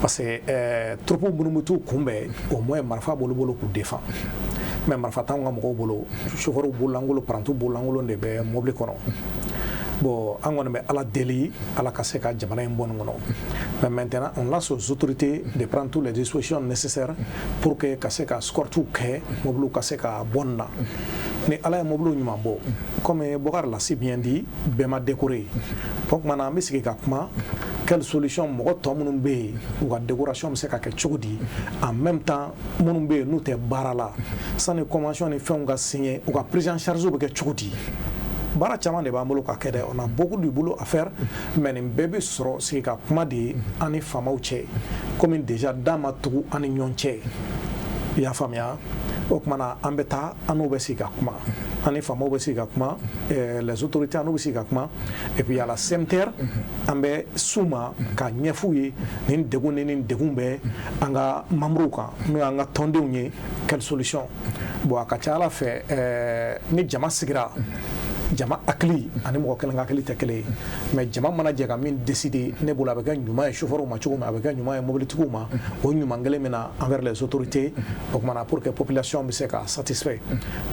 parce que troupe minnu bɛ t'u kunbɛn, au moins marifa b'olu bolo k'u défend, mais marifa t'anw ka mɔgɔw bolo. Chauffeur bololankolon, parantiw bololankolon de bɛ mobili kɔnɔ. Bon, an kɔni bɛ Ala deli, Ala ka se ka jamana in bɔ nin kɔnɔ. Mais maintenant, on lance aux autorités de prendre toutes les dispositions nécessaires pour que ka se ka escortes kɛ, mobiliw ka se ka bɔ nin na. Ni Ala ye mobiliw ɲuman bɔ, comme Bokar l'a si bien dit, bɛɛ ma décorer. O tuma na, an bɛ sigi ka kuma quelle solution, mɔgɔ tɔ minnu bɛ yen, u ka décoration bɛ se ka kɛ cogo di. En même temps, minnu bɛ yen n'u tɛ baara la, sani convention ni fɛnw ka signer, u ka prise en charge bɛ kɛ cogo di? Baara caman de b'an bolo ka kɛ dɛ, on a beaucoup de boulot à faire. Mais nin bɛɛ bɛ sɔrɔ sigi ka kuma de ye an ni faamaw cɛ, komi déjà da ma tugu an ni ɲɔgɔn cɛ, i y'a faamuya. O tuma na, an bɛ taa, an n'u bɛ sigi ka kuma, an ni faamaw bɛ sigi ka kuma, les autorités, an n'u bɛ sigi ka kuma. Et puis à la CMTR, an bɛ s'u ma ka ɲɛf'u ye nin degun ni nin degun bɛ an ka membres kan, n'o y'an ka tɔndenw ye, quelle solution. Bon, a ka ca Ala fɛ, ni jama sigira, jama hakili ani mɔgɔ kelen ka hakili tɛ kelen ye, mais jama mana jɛ ka min décider, ne bolo a bɛ kɛ ɲuman ye chauffeur ma cogo min, a bɛ kɛ ɲuman ye mobilitigiw ma, o ɲuman kelen min na envers les autorités. O tuma na, pour que population bɛ se ka satisfait,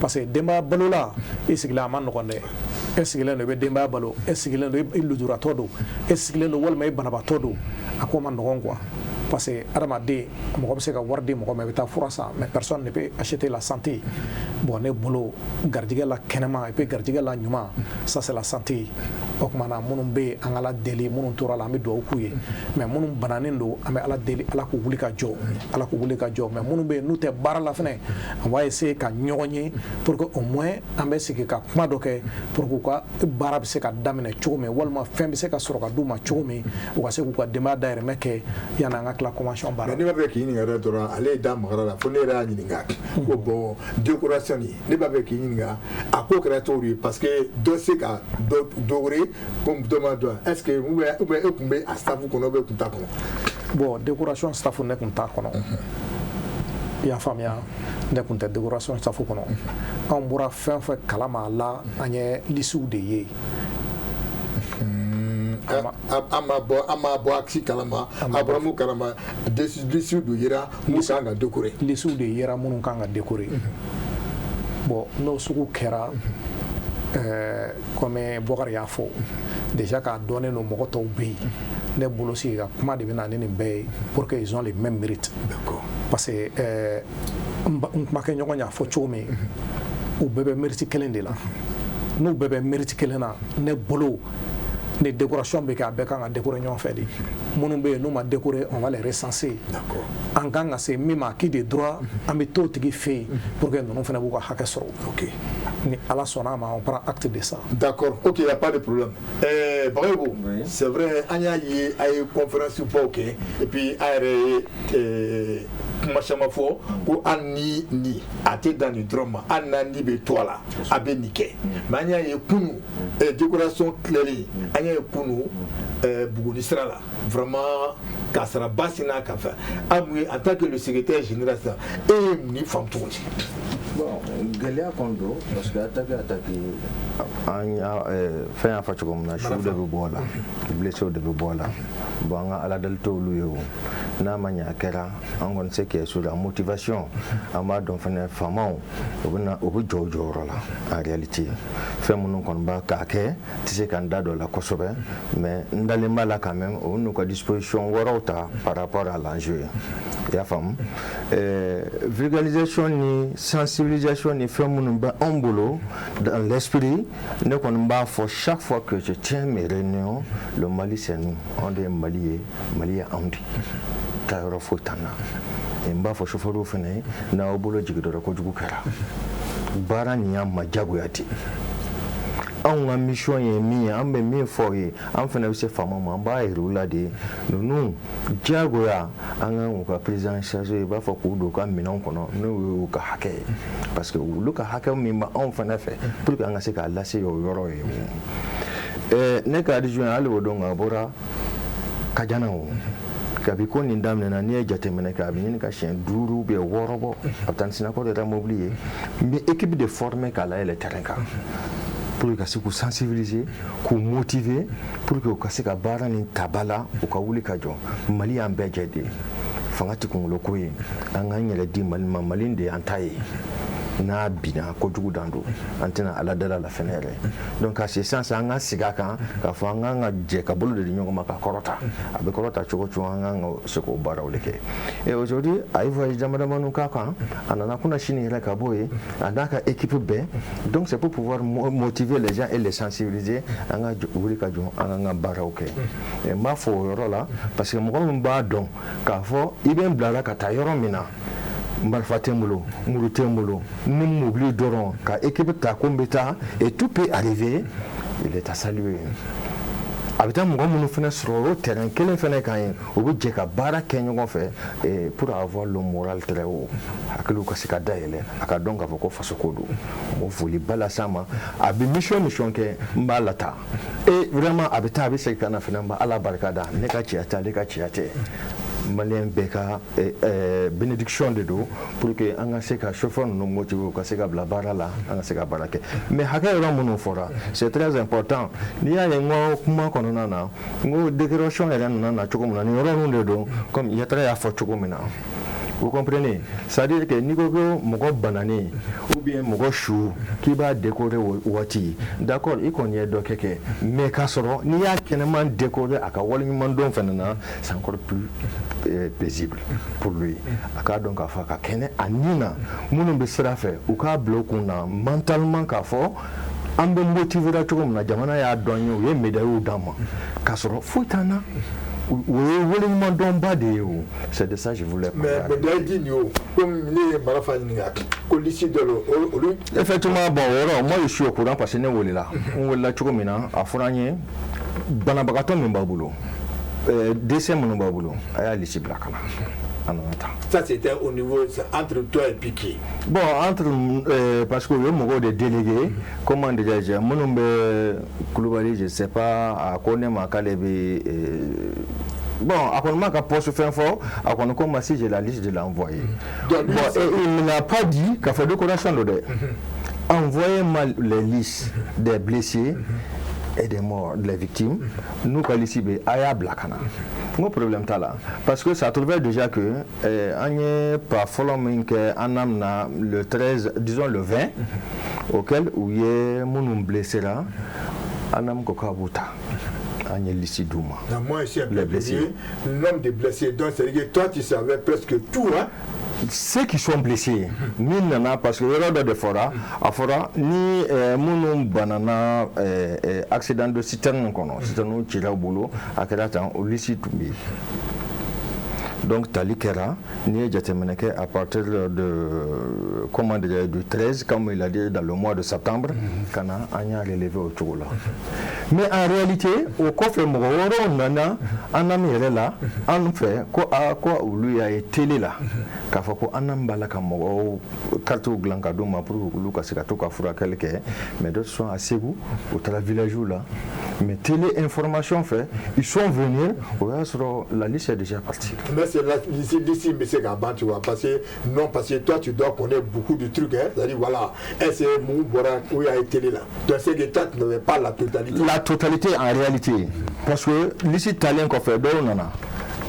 parce que denbaya balola, i sigilen, a ma nɔgɔn dɛ. E sigilen don, i bɛ denbaya balo, e sigilen don, i lujuratɔ don, e sigilen don, walima i banabaatɔ don, a ko ma nɔgɔn quoi. Parce que adamaden, mɔgɔ bɛ se ka wari di mɔgɔ ma, i bɛ taa fura san, mais personne ne peut acheter la santé. Bon, ne bolo, garijɛgɛ la kɛnɛma et puis garijɛgɛ la ɲuman, ça c'est la santé. O tuma na, minnu bɛ yen, an ka Ala deli, minnu tora la, an bɛ dugawu k'u ye, mais minnu bananen don, an bɛ Ala deli, Ala k'u wuli ka jɔ, Ala k'u wuli ka jɔ. Mais minnu bɛ yen n'u tɛ baara la fɛnɛ, on va essayer ka ɲɔgɔn ye pour que au moins an bɛ sigi ka kuma dɔ kɛ pour que u ka baara bɛ se ka daminɛ cogo min, walima fɛn bɛ se ka sɔrɔ ka d'u ma cogo min, u ka se k'u ka denbaya dahirimɛ kɛ yanni an ka tila convention baara. Mais ne b'a fɛ k'i ɲininka yɛrɛ dɔrɔn, ale ye da magara la fo ne yɛrɛ y'a ɲininka ko bon, décoration nin, ne b'a fɛ k'i ɲininka a ko kɛra cogo di? Parce que dɔ se ka dɔ décorer comme dɔ ma dɔn, est ce que ou bien e tun bɛ a staff kɔnɔ ou bien e tun t'a kɔnɔ? Bon, décoration staff, ne tun t'a kɔnɔ, i y'a faamuya. Ne tun tɛ décoration staff kɔnɔ. Anw bɔra fɛn fɛn kalama a la, an ye listew de ye. An ma bɔ akisi kalama, a bɔra mun kalama? Listew de yera mun kan ka décorer. Listew de yera minnu kan ka décorer. Bon, n'o sugu kɛra, comme Bɔkari y'a fɔ déjà, k'a dɔnnen don mɔgɔ tɔw bɛ yen, ne bolo sigi ka kuma de bɛ na ni nin bɛɛ ye pour que ils ont les mêmes mérites. Parce que n kumakɛɲɔgɔn y'a fɔ cogo min, u bɛɛ bɛ mérite kelen de la. N'u bɛɛ bɛ mérite kelen na, ne bolo, ni décoration bɛ kɛ, a bɛɛ kan ka décorer ɲɔgɔn fɛ de. Minnu bɛ yen n'u ma décorer, on va les recenser. An kan ka se min ma qui de droit, an bɛ t'o tigi fɛ yen pour que ninnu fana b'u ka hakɛ sɔrɔ. Ni Ala sɔnna a ma, on prend acte de ça. D'accord, ok, il n'y a pas de problème. Bagayogo, oui. C'est vrai, an y'a ye a ye conférence baw kɛ et puis a yɛrɛ ye kuma caman fɔ ko hali ni nin a tɛ dan nin dɔrɔn ma, hali n'a ni bɛ to a la, a bɛ nin kɛ. Mais an y'a ye kunun, décoration tilalen, an y'a ye kunun Buguni sira la, vraiment kasaraba sinna ka fɛ. An mun ye, en tant que le secrétaire général sisan, e ye nin faamu cogo di? Bon, gɛlɛya kɔni don, parce que attaque an y'a fɛn y'a fɔ cogo min na, su de bɛ bɔ a la, blessé de bɛ bɔ a la. Bon, an ka Ala deli t'olu ye o. N'a ma ɲɛ a kɛra, an kɔni se kɛ sur la motivation. An b'a dɔn fɛnɛ, faamaw u bɛ na, u bɛ jɔ u jɔyɔrɔ la. En réalité, fɛn minnu kɔni b'a k'a kɛ, tɛ se ka n da don a la kosɛbɛ, mais n dalen b'a la quand même, o n'u ka disposition wɛrɛw ta par rapport à l'enjeu, i y'a faamu. Vulgarisation ni sensibilisation ni fɛn minnu bɛ anw bolo dans l'esprit, ne kɔni b'a fɔ chaque fois que je tiens mes réunions, le Mali c'est nous, anw de ye Mali ye, Mali ye anw de, taayɔrɔ foyi t'an na. N b'a fɔ chauffeur fana ye, n'aw bolo jigin dɔrɔn, kojugu kɛra. Baara nin y'an ma jagoya ten. Anw ka mission ye min ye, an bɛ min fɔ aw ye, an fana bɛ se faamaw ma, an b'a yir'u la de ninnu diyagoya an kan k'u ka prise en charge, i b'a fɔ k'u don u ka minɛnw kɔnɔ, n'o y'u ka hakɛ ye, parce que olu ka hakɛ min bɛ anw fana fɛ pour que an ka se k'a lase o yɔrɔ ye. Ne ka adjoint, hali o don a bɔra Kajana o kabi ko nin daminɛna, n'i ye jateminɛ kɛ, a bɛ ɲini ka siɲɛ 5 ou 6 bɔ, a bɛ taa ni Sinakɔ yɛrɛ mobili ye. N bɛ équipe de former k'a layɛlɛ terrain kan. Pour que ka se k'u sensibiliser, k'u motiver, pour que u ka se ka baara nin ta ba la, u ka wuli ka jɔ. Mali y'an bɛɛ jɛ de ye, fanga tɛ kunkolo ko ye. An k'an yɛrɛ di Mali ma. Mali de y'an ta ye. N'a binna, kojugu dan don, an tɛna Ala dala la fɛnɛ yɛrɛ. Donc a sisan an ka sigi a kan k'a fɔ an kan ka jɛ ka bolo de di ɲɔgɔn ma ka kɔrɔta. A bɛ kɔrɔta cogo cogo, an kan ka se k'o baaraw de kɛ. Et aujourd'hui, a ye voyage dama damaniw k'a kan. A nana kunna sini yɛrɛ ka bɔ yen, a n'a ka équipe bɛɛ. Donc c'est pour pouvoir motiver les gens et les sensibiliser. An ka wuli ka jɔ, an k'an ka baaraw kɛ. N b'a fɔ o yɔrɔ la parce que mɔgɔ min b'a dɔn k'a fɔ i bɛ n bila ka taa yɔrɔ min na, marifa tɛ n bolo, muru tɛ n bolo, ni mobili dɔrɔn ka équipe ta ko n bɛ taa, et tout peut arriver, il est à saluer. A bɛ taa mɔgɔ minnu fana sɔrɔ o terrain kelen fana kan yen, u bɛ jɛ ka baara kɛ ɲɔgɔn fɛ pour avoir le moral très haut, hakiliw ka se ka dayɛlɛ, a ka dɔn k'a fɔ ko fasoko don. N b'o foliba las'a ma. A bɛ mission kɛ, n b'a lataa, et vraiment a bɛ taa, a bɛ segin ka na fana, n bɛ Ala barika da. Ne ka cɛya tɛ, ale ka cɛya tɛ, malien bɛɛ ka bénédiction de don, pour que an ka se ka chauffeur ninnu motiver, u ka se ka bila baara la, an ka se ka baara kɛ. Mais hakɛ yɔrɔ minnu fɔra, c'est très important. N'i y'a ye n ko kuma kɔnɔna na, n ko décoration yɛrɛ nana na cogo min na, nin yɔrɔ ninnu de don. Comme Yatara y'a fɔ cogo min na, vous comprenez, c'est-à-dire que n'i ko ko mɔgɔ bananen ou bien mɔgɔ su k'i b'a décorer o waati, d'accord, i kɔni ye dɔ kɛ, mais k'a sɔrɔ n'i y'a kɛnɛman décorer a ka waleɲumandɔn fana na, c'est encore plus paisible pour lui. A k'a dɔn k'a fɔ a ka kɛnɛ a nin na. Minnu bɛ sira fɛ, u k'a bila u kun na mentalement k'a fɔ an bɛ motiver cogo min na, jamana y'a dɔn ye, u ye médailles d'an ma k'a sɔrɔ foyi t'an na. O ye waleɲumandɔnba de ye. O, c'est de ça je voulais parler. Mais médaille di nin o, comme ne ye Marafa ɲininka ko liste dɔ lo olu. Effectivement, bon, o yɔrɔ, moi je suis au courant parce que ne welela. N welela cogo min na, a fɔra an ye banabagatɔ min b'a bolo, décès minnu b'a bolo, a y'a liste bila ka na. A nana tan. Ça, c'était au niveau entre toi et puis qui? Bon, entre parce que u ye mɔgɔw de délégué, comment dirais-je, minnu bɛ Kulubali, je sais pas. A ko ne ma k'ale bɛ bon, a kɔni ma ka poste fɛn fɔ. A kɔni ko ma si j'ai la liste de l'envoyer. Donc, bon, et il ne l'a pas dit k'a fɔ décoration don dɛ. Envoyez-moi les listes des blessés et des morts, des victimes. N'u ka liste bɛ, a y'a bila ka na. N ko problème t'a la parce que ça trouvait déjà que an ye pas fɔlɔ min kɛ an na le 13, disons le 20, auquel u ye minnu blessé la, ANAM ko k'a b'u ta, an ye liste d'u ma. Moi ici, les blessés. Nombre de blessés. Donc, c'est-à-dire que toi, tu savais presque tout, hein? Ceux qui sont blessés, min nana, parce que yɔrɔ dɔ de fɔra, a fɔra ni minnu banana accident de citerne kɔnɔ, citerne cira u bolo, a kɛra tan, o liste tun bɛ yen. Donc tali kɛra, n'i ye jateminɛ kɛ à partir de, comment dire, du 13, comme il a dit, dans le mois de septembre ka na, an y'a relever o cogo la. Mais en réalité, o kɔfɛ, mɔgɔ wɛrɛw nana ANAM yɛrɛ la an fɛ ko aa, ko olu y'a ye télé la k'a fɔ ko ANAM b'a la ka mɔgɔw cartes dilan ka d'u ma pour que olu ka se ka to ka furakɛli kɛ. Mais d'autres sont à Ségou, u taara village la, mais télé information fɛ, ils sont venus, o y'a sɔrɔ la liste est déjà partie. Mais c'est la liste bɛ se ka ban, tu vois, parce que non, parce que toi, tu dois connaître beaucoup de trucs, hein, c'est-à-dire voilà, est-ce que mun bɔra ou y'a ye télé la, donc c'est que toi, tu n'avais pas la totalité. La totalité en réalité, parce que liste talen kɔfɛ, dɔw nana,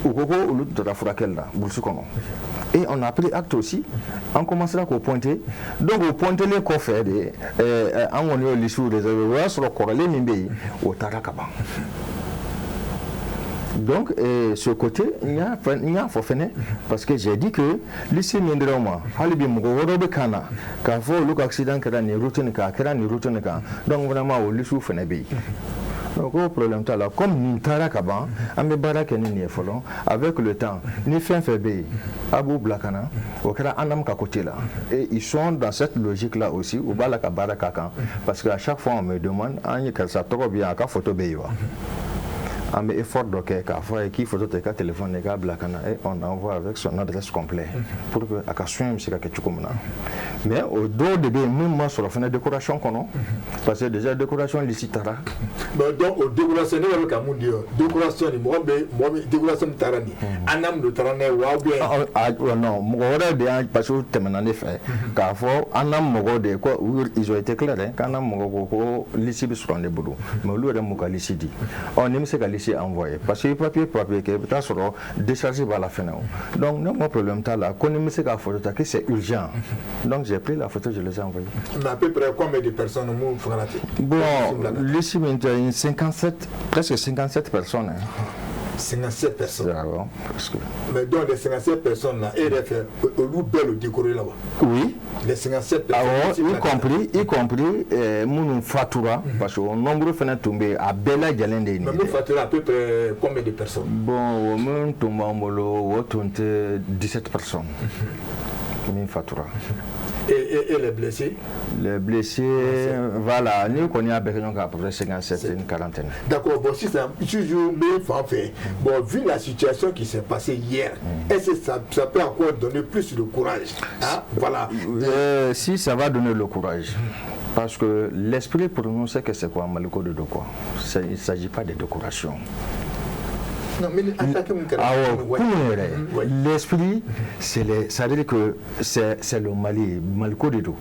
u ko ko olu taara furakɛli la brousse kɔnɔ, et on a pris acte aussi, an commencera k'o pointer. Donc o pointelen kɔfɛ de, an kɔni y'o liste réservé. O y'a sɔrɔ kɔrɔlen min bɛ yen, o taara ka ban. Donc ce côté, n y'a fɔ fɛnɛ parce que j'ai dit que liste min dira u ma, hali bi mɔgɔ wɛrɛw bɛ ka na k'a fɔ olu ka accident kɛra nin route nin kan, a kɛra nin route nin kan. Donc vraiment, o liste fɛnɛ bɛ yen. Donc o problème t'a la. Comme nin taara ka ban, an bɛ baara kɛ ni nin ye fɔlɔ. Avec le temps, ni fɛn fɛn bɛ yen, a b'u bila ka na. O kɛra ANAM ka côté la, et ils sont dans cette logique là aussi. U b'a la ka baara k'a kan parce que à chaque fois on me demande, an ye karisa tɔgɔ bɛ yan, a ka photo bɛ yen wa? An bɛ effort dɔ kɛ k'a fɔ a ye k'i photo ta i ka téléphone na, i k'a bila ka na, et on envoie avec son adresse complète pour que a ka soin bɛ se ka kɛ cogo min na. Mais o dɔw de bɛ yen min ma sɔrɔ fana décoration kɔnɔ, parce que déjà décoration liste taara. Mais donc o décoration, ne yɛrɛ bɛ ka mun di, o décoration nin, mɔgɔ bɛ mɔgɔ min décoration min taara nin, ANAM de taara n'a ye wa, ou bien? Ah, non, mɔgɔ wɛrɛ de y'an, parce que u tɛmɛna ne fɛ k'a fɔ ANAM mɔgɔw de ko ils ont été clairs hein, k'ANAM mɔgɔw ko liste bɛ sɔrɔ ne bolo, mais olu yɛrɛ m'u ka liste di. Ɔ ni bɛ se ka liste envoyer, parce que i papier kɛ, i bɛ taa sɔrɔ décharge b'a la fɛnɛ. O donc ne ma problème t'a la, ko ni bɛ se k'a photo ta, que c'est urgent. Donc j'ai pris la photo, je les ai envoyés. Mais à peu près combien de personnes mun fagara ten? Bon, liste min tɛ, une 57, presque 57 personnes hein. 57 personnes? Ah bon, parce que Mais donc les 57 personnes là, e yɛrɛ fɛ, olu bɛɛ le décoré la wa? Oui. Les 57 personnes? Awɔ, y compris minnu fatura, parce que o nombre fana tun bɛ yen, a bɛɛ lajɛlen de ye nin Mais ye mun dɛ. Fatura, à peu près combien de personnes? Bon, o min tun b'an bolo, o tun tɛ 17 personnes min fatura. Et les blessés? Les blessés, voilà, ni kɔni y'a bɛɛ kɛ ɲɔgɔn kan, à peu près 57, une quarantaine. D'accord, bon, sisan, toujours n bɛ fan fɛ. Bon, vu la situation qui s'est passée hier, est-ce que ça peut encore donner plus de courage, hein? Voilà. Si, ça va donner le courage. Parce que l'esprit pour nous, c'est que c'est quoi, Maliko de quoi. Il ne s'agit pas de décoration. Non, mais attaque mun kɛra? Awɔ, kunun yɛrɛ, l'esprit, c'est à dire que c'est le Mali, Maliko de don.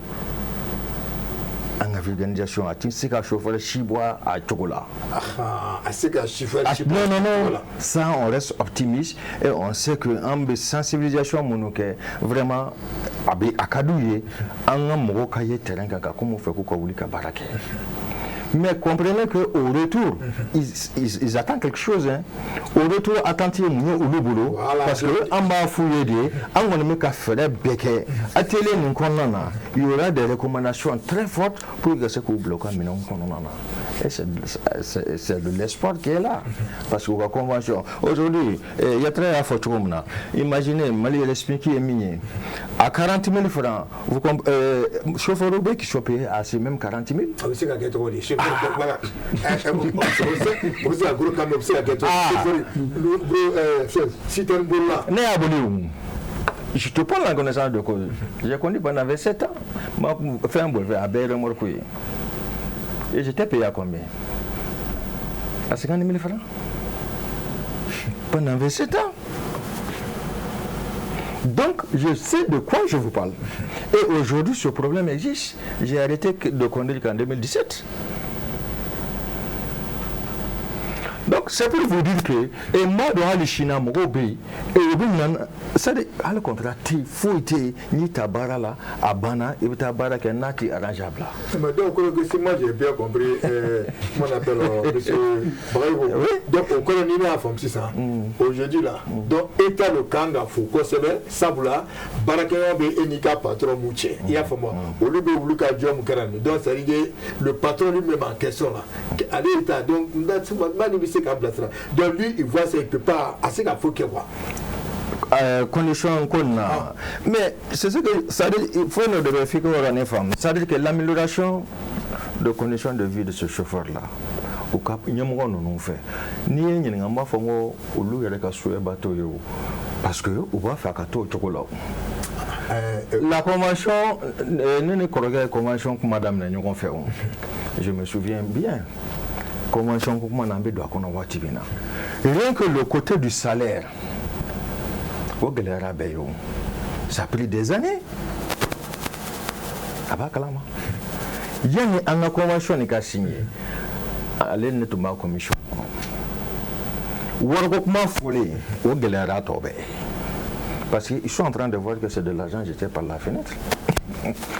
An ka organisation a ti se ka chauffeur si bɔ a cogo la. Ah, a se ka chauffeur Ah, si bɔ non, non, non. Voilà. Ça, on reste optimiste et on sait que an bɛ sensibilisation minnu kɛ, vraiment, a bɛ a ka d'u ye an ka mɔgɔw ka ye terrain kan ka komi u fɛ k'u ka wuli ka baara kɛ. Mais comprenez qu'au retour, ils attendent quelque chose. Hein. Au retour, attente ye mun ye olu bolo? Voilà. Parce que an b'a f'u ye de, an kɔni bɛ ka fɛɛrɛ bɛɛ kɛ. Atelier nin kɔnɔna na, il y aura des recommandations très fortes pour que se k'u bila u ka minɛnw kɔnɔna na. Et c'est de l'espoir qui est là. Parce que la convention, aujourd'hui, il y a très fort cogo min na. Imaginez, Mali yɛrɛ SMIC ye min ye, à 40 000 francs, chauffeur bɛ qui sont payés à ces mêmes 40 000. A bɛ se ka kɛ cogo di? Chauffeur, voilà, o bɛ se ka gros camion, o bɛ se ka kɛ cogo di? Chauffeur gros citerne bolila. Ne y'a boli o. Je te parle en connaissance de cause. J'ai conduit pendant 27 ans. Ma fɛn bolifɛn a bɛɛ ye remorque ye. Et j'étais payé à combien? À 50 000 francs. Pendant 27 ans. Donc, je sais de quoi je vous parle. Et aujourd'hui, ce problème existe. J'ai arrêté de conduire qu'en 2017. Donc, c'est pour vous dire que, et moi, dans hali China, mɔgɔw bɛ yen, et u bɛ na, c'est-à-dire, hali contrat tɛ yen, foyi tɛ yen, n'i ta baara la, a banna, i bɛ taa baara kɛ, n'a t'i arrange, a bila. Mais donc, si moi j'ai bien compris, comment on appelle, monsieur Bagayogo, Oui. donc o kɔrɔ ni ne y'a faamu sisan, aujourd'hui là, donc État le kan ka fo kosɛbɛ, sabula baarakɛɲɔgɔn bɛ e n'i ka patron mun cɛ, i y'a faamu wa, olu bɛ wuli ka jɔ mun kɛra nin, donc c'est à dire que le patron lui-même en question là, ale État, donc n b'a ni bɛ se k'a bilasira, donc lui il voit ça, il peut pas a se ka foyi kɛ quoi. Condition qu'on a. Mais c'est ce que ça veut dire, il faut nous devons faire qu'on femme. Ça veut dire que l'amélioration de conditions de vie de ce chauffeur-là, u ka ɲɛmɔgɔ ninnu fɛ, n'i ye ɲininka, n b'a fɔ n ko olu yɛrɛ ka souhait t'o ye o, parce que u b'a fɛ a ka to o cogo la o. La convention, ne ni kɔrɔkɛ ye convention kuma daminɛ ɲɔgɔn fɛ o, je me souviens bien, convention ko kuma na, an bɛ don a kɔnɔ waati min na, rien que le côté du salaire, o gɛlɛyara bɛɛ ye o. Ça a pris des années, a b'a kalama. Yanni an ka convention nin ka signer, ale ni ne tun b'a commission kɔnɔ, wariko kuma fɔlen, o gɛlɛyara tɔ bɛɛ, parce qu'ils sont en train de voir que c'est de l'argent jeté par la fenêtre,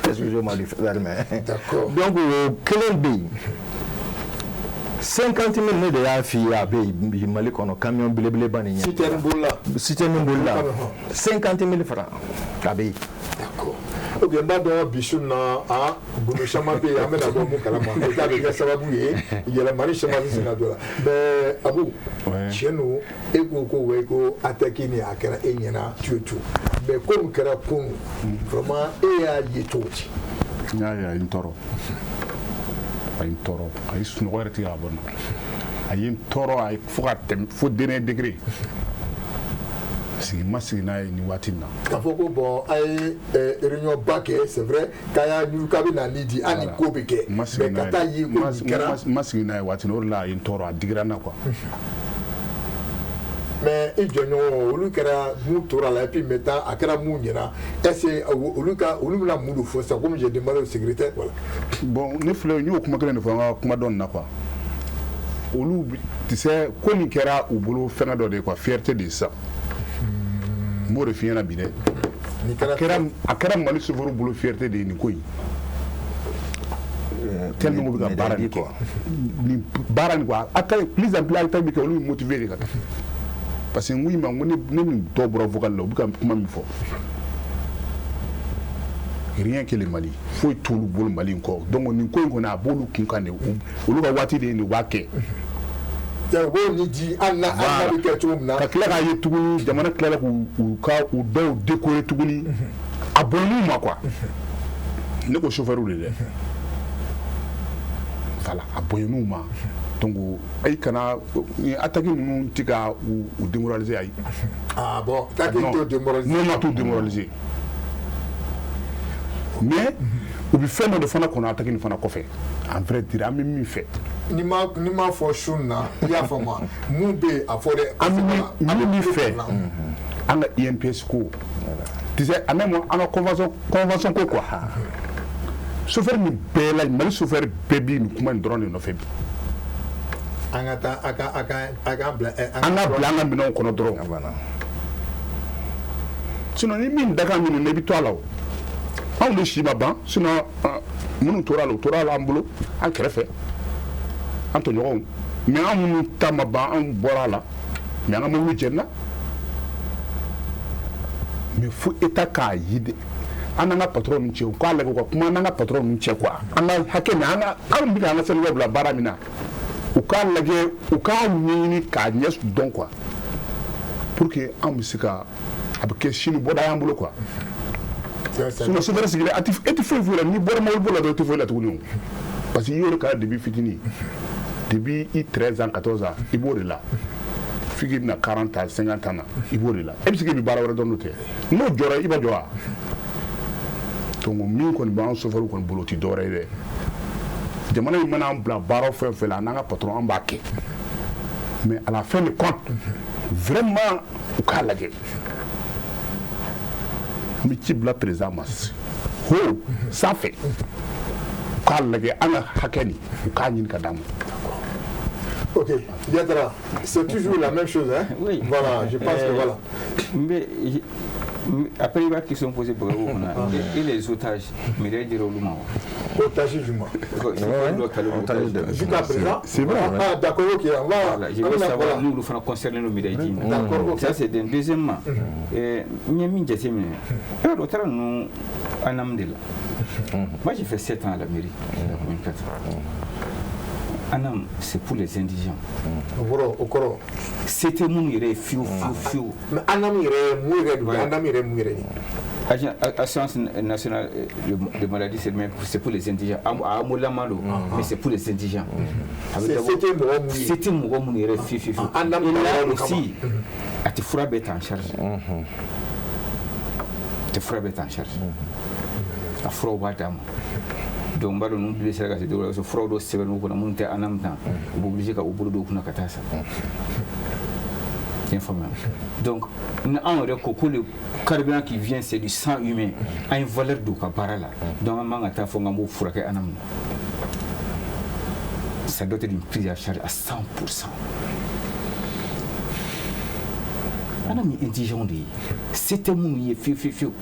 excusez-moi du terme. D'accord. Donc o kelen bɛ yen, 50 000, ne de y'a f'i ye, a bɛ yen bi Mali kɔnɔ, camion belebeleba nin ɲɛ. Citerne bolila. Citerne bolila, 50 000 francs, a bɛ yen. D'accord. Ok, n b'a dɔn bi su in na, an gundo caman bɛ yen, an bɛna bɔ mun kalama, o ta bɛ kɛ sababu ye yɛlɛmani caman bɛ se ka don a la. Mais Abu, tiɲɛ don, e ko ko wɛ ko attaque nin a kɛra e ɲɛna tu et tout, mais ko min kɛra kunun, vraiment e y'a ye cogo di? N y'a ye, a ye n tɔɔrɔ, a ye n tɔɔrɔ, a ye sunɔgɔ yɛrɛ tigɛ ka bɔ n na. A ye n tɔɔrɔ, a ye fo ka tɛmɛ fo dernier degré. Sigi ma sigi n'a ye nin waati in na. K'a fɔ ko bon, a ye réunion ba kɛ, c'est vrai k'a y'a k'a bɛ na nin di, hali ni ko bɛ kɛ, ma sigi mais n'a ka taa ye ye ko nin kɛra. Ma sigi n'a ye waati in na, o de la a ye n tɔɔrɔ, a digira n na quoi. Mais i jɔɲɔgɔn olu kɛra mun tora la, et puis maintenant a kɛra mun ɲɛna, est ce que olu ka olu bɛna mun de fɔ sisan, comme j'ai demandé au secrétaire, voilà. Bon, ne filɛ, n y'o kuma kelen de fɔ n ka kuma dɔ nin na quoi. Olu tu sais, ko nin kɛra u bolo fɛngɛ dɔ de ye quoi, fierté de ye sisan. N b'o de f'i ɲɛna bi dɛ. Nin kɛra A kɛra Mali chauffeur bolo fierté de ye nin ko in, tellement u bɛ ka baara nin kɛ, nin baara nin quoi. A ta plus en plus, a ta bɛ kɛ, olu bɛ motiver de ka taa, parce que n ko i ma, n ko ne ni dɔw bɔra vocal la, u bɛ ka kuma min fɔ, rien que le Mali, foyi t'olu bolo Mali in kɔ. Donc nin ko in kɔni, a b'olu kun kan de, olu ka waati de ye nin, u b'a kɛ. U b'o ni di hali n'a bɛ kɛ cogo min na. Ka tila k'a ye tuguni, jamana tilala k'u u ka u dɔw décorer tuguni, a bɔnn'u ma quoi. Ne ko chauffeur de dɛ, voilà, a bonyɛn'u ma. Donc ayi, kana ni attaque ninnu ti ka u démoraliser, ayi. Ah bon, attaque t'o démoraliser? Non, non, t'u démoraliser, mais u bɛ fɛn dɔ de fana kɔnɔ attaque nin fana kɔfɛ. En vrai dire, an bɛ min fɛ, Ni ma fɔ su na, i y'a faamu, mun bɛ yen, a fɔ dɛ. An bɛ min fɛ, an ka INPS ko, tu sais, en même an ka convention ko quoi. Chauffeur nin bɛɛ la, Mali chauffeur bɛɛ bi nin kuma in dɔrɔn de nɔfɛ bi. An ka taa a ka a ka a ka bila. An ka bila an ka minɛnw kɔnɔ dɔrɔn, sinon ni min dakan minnu na, i bɛ to a la. O anw de si ma ban, sinon minnu tora a la, u tora a la an bolo, an kɛrɛfɛ, an tɔɲɔgɔnw. Mais an minnu ta ma ban, anw bɔra a la, mais an ka mobili jɛnina. Mais fo État k'a ye de, an n'an ka patron ninnu cɛ, u k'a lajɛ u ka kuma an n'an ka patron ninnu cɛ quoi. An ka hakɛ nin, an ka anw bɛ k'an ka syndicat bila baara min na, u k'a lajɛ, u k'a ɲɛɲini k'a ɲɛ dɔn quoi, pour que an bɛ se ka a bɛ kɛ sini bɔda y'an bolo quoi. Sinon chauffeur sigilen, a tɛ, e tɛ foyi foyi la. N'i bɔra mobili boli la dɔrɔn, i tɛ foyi la tuguni o, parce que i y'o de k'a depuis fitinin, depuis i 13 ans, 14 ans, i b'o de la f'i k'i bɛna 40 ans, 50 ans na, i b'o de la. E bɛ se k'i bɛ baara wɛrɛ dɔn n'o tɛ? N'o jɔra, i b'a jɔ wa? Donc min kɔni b'an chauffeur kɔni bolo, o tɛ dɔwɛrɛ ye dɛ. Jamana in mana an bila baara fɛn o fɛn la, an n'an ka patron, an b'a kɛ, mais à la fin de compte, vraiment, u k'a lajɛ. N bɛ ci bila président ma ho sanfɛ, u k'a lajɛ, an ka hakɛ nin, u k'a ɲini ka d'an ma. Ok, Diatara, c'est toujours la même chose, hein? Oui. Voilà, je pense que voilà. Mais après, il va question poser pour vous. Et les otages, mais les dire au Otage du mois. Otage. Jusqu'à présent. C'est vrai. Ah, d'accord, ok, on va. Voilà, je veux savoir, nous, nous faisons concerner nos médailles. D'accord, ok. Ça, c'est d'un deuxièmement. N ye min jateminɛ, e b'a dɔn, o taara ninnu ANAM de la. Moi, j'ai fait 7 ans à la mairie, la commune 4. ANAM, c'est pour les indigents. O kɔrɔ, o kɔrɔ. C'était minnu yɛrɛ ye fiyewu fiyewu fiyewu. Mais ANAM yɛrɛ ye mun yɛrɛ don? ANAM yɛrɛ ye mun yɛrɛ ye? Agent, Assurance nationale de maladie, c'est même, c'est pour les indigents. A amolama don, mais c'est pour les indigents. A bɛ dabɔ- C'était mɔgɔ mun ye? C'était mɔgɔ minnu yɛrɛ fiyewu fiyewu fiyewu. ANAM Et là ta kama. aussi, a tɛ fura bɛɛ ta en charge. A tɛ fura bɛɛ ta en charge. A furaw b'a d'a ma. Donc n b'a dɔn ninnu bile sera ka se dɔw la, parce que furaw dɔw sɛbɛn u kunna minnu tɛ ANAM ta, u bɛ obligé ka u bolo don u kunna ka taa san. I y'a faamuya? Donc ni anw yɛrɛ ko ko le carburant qui vient, c'est du sang humain, an ye valeur don u ka baara la. Donc an man ka taa fɔ k'an b'o furakɛ ANAM na. Ça doit être une prise en charge à 100%. ANAM ye indigent de ye, se tɛ minnu ye fiyewu fiyewu fiyewu.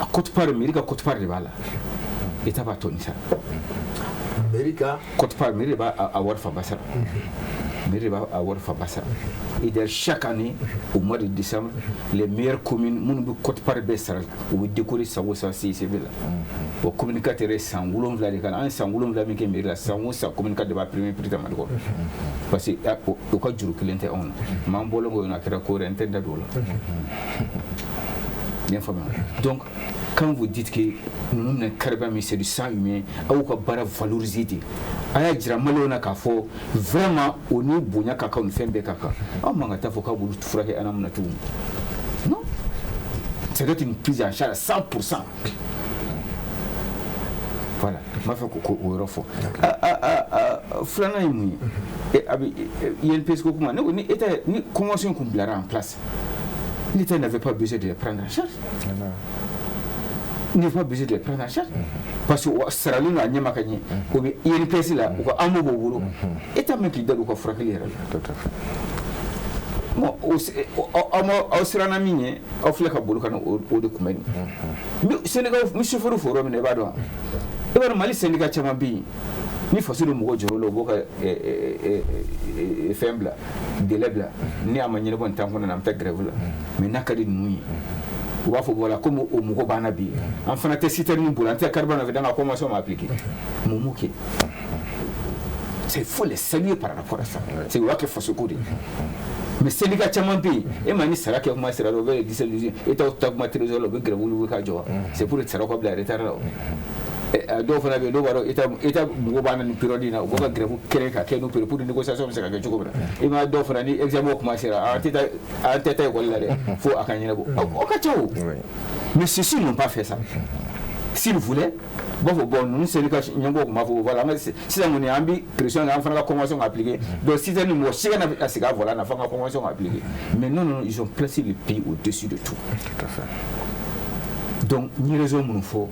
A quote-part, mairie ka quote-part de b'a la, État b'a tɔ nin sara. Mairie ka Quote-part, mairie de b'a a wari fanba sara, mairie de b'a a wari fanba sara. Et d'ailleurs, chaque année au mois de décembre, les meilleures communes minnu bɛ quote-part bɛɛ sara, u bɛ décorer san o san CICB la. Bon, commune 4 yɛrɛ, san 7 de kan, an ye san 7 min kɛ mairie la, san o san commune 4 de b'a premier prix ta Mali kɔnɔ, parce que o ka juru kelen tɛ anw na. Mais an bɔlen kɔ yen nɔ, a kɛra ko wɛrɛ, n tɛ n da don o la. I y'a faamuya? Donc quand vous dites que ninnu minɛ carburant min, c'est du sang humain, aw ka baara valoriser de, a y'a jira maliyɛnw na k'a fɔ vraiment o ni bonya ka kan, ni fɛn bɛɛ ka kan. Aw man ka taa fɔ k'a b'olu furakɛ ANAM na tugun. Non, ça doit être une prise en charge à 100%. Voilà, n b'a fɛ k'o yɔrɔ fɔ. Filanan ye mun ye? A bɛ INPS ko kuma, ne ko ni État ni convention kun bilara en place, l'État n'avait pas besoin de les prendre en charge. Il n'a pas besoin de les prendre en charge parce que saralen don a ɲɛma ka ɲɛ, o bɛ INPS la, u ka AMO b'o bolo. État min k'i da don u ka furakɛli yɛrɛ la. Tout à fait. Bon, aw siranna min ɲɛ, aw filɛ ka boli ka na o de kunbɛn nin. Syndicat, n bɛ chauffeur fo yɔrɔ min na, i b'a dɔn wa? I b'a dɔn, Mali syndicat caman bɛ yen, ni faso de mɔgɔ jɔr'o la, u b'o ka fɛn bila, délai bila, ni a ma ɲɛnabɔ nin temps kɔnɔ na, an bɛ taa grève la. Mais n'a ka di ninnu ye, u b'a fɔ voilà, comme o mɔgɔ b'an na bi, an fana tɛ citerne bolo, an tɛ carburant nɔfɛ, donc la convention ma appliquer. Mun m'o kɛ? C'est, il faut les saluer par rapport à ça. C'est u y'a kɛ faso ko de ye. Mais syndicat caman bɛ yen, e ma ni sara kɛ kuma sera, o bɛ 17 18, e t'aw ta kuma trésor la, u bɛ grève wuli ka jɔ wa, c'est pour sara ka bila retard la. O dɔw fana bɛ yen, dɔw b'a dɔn État mɔgɔw b'a na nin période in na, u b'u ka grève kɛnɛ ka kɛ n'o période pour négociation bɛ se ka kɛ cogo min na. I ma dɔw fana ni examen kuma sera, an tɛ taa école la dɛ, fo a ka ɲɛnabɔ, o ka ca o. Mais ceux-ci n'ont pas fait ça. S'ils voulaient, u b'a fɔ bon, ninnu syndicat ɲɛmɔgɔw tun b'a fɔ voilà, an ka sisan kɔni, an bɛ pression kɛ, an fana ka convention ka appliquer, donc sisan ni mɔgɔ si kana sigi a volant na fo an ka convention ka appliquer. Mais non, non, ils ont placé le pays au-dessus de tout. Tout à fait. Donc n ye raison minnu fɔ,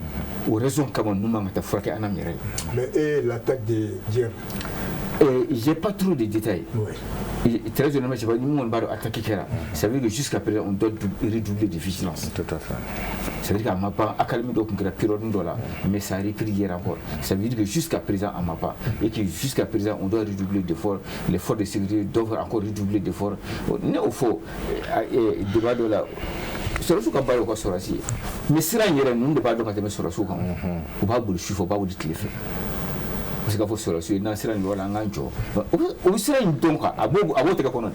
o raison kama ninnu man ka taa furakɛ ANAM yɛrɛ ye. Mais et l'attaque de hier? J'ai pas trop de détails. Et très honnêtement, je sais pas, ni mun b'a dɔn attaque kɛra. Ça veut dire que jusqu'à présent, on doit redoubler de vigilance. Tout à fait. Ça veut dire qu'a ma ban, accalmie dɔ tun kɛra période dɔ la, mais ça a repris hier encore. Ça veut dire que jusqu'à présent, a ma ban et que jusqu'à présent, on doit redoubler d'efforts. Les forces de sécurité doivent encore redoubler d'efforts. Ne y'o fɔ débat dɔ la, sɔrɔsiw ka baara y'u ka sɔrɔsi ye, mais sira in yɛrɛ, ninnu de b'a dɔn ka tɛmɛ sɔrɔsiw kan. U b'a boli sufɛ, u b'a boli tile fɛ. U bɛ se k'a fɔ sɔrɔsiw ye, n'an sera nin yɔrɔ la, an k'an jɔ. O bɛ sira in dɔn quoi, a b'o tɛgɛ kɔnɔ.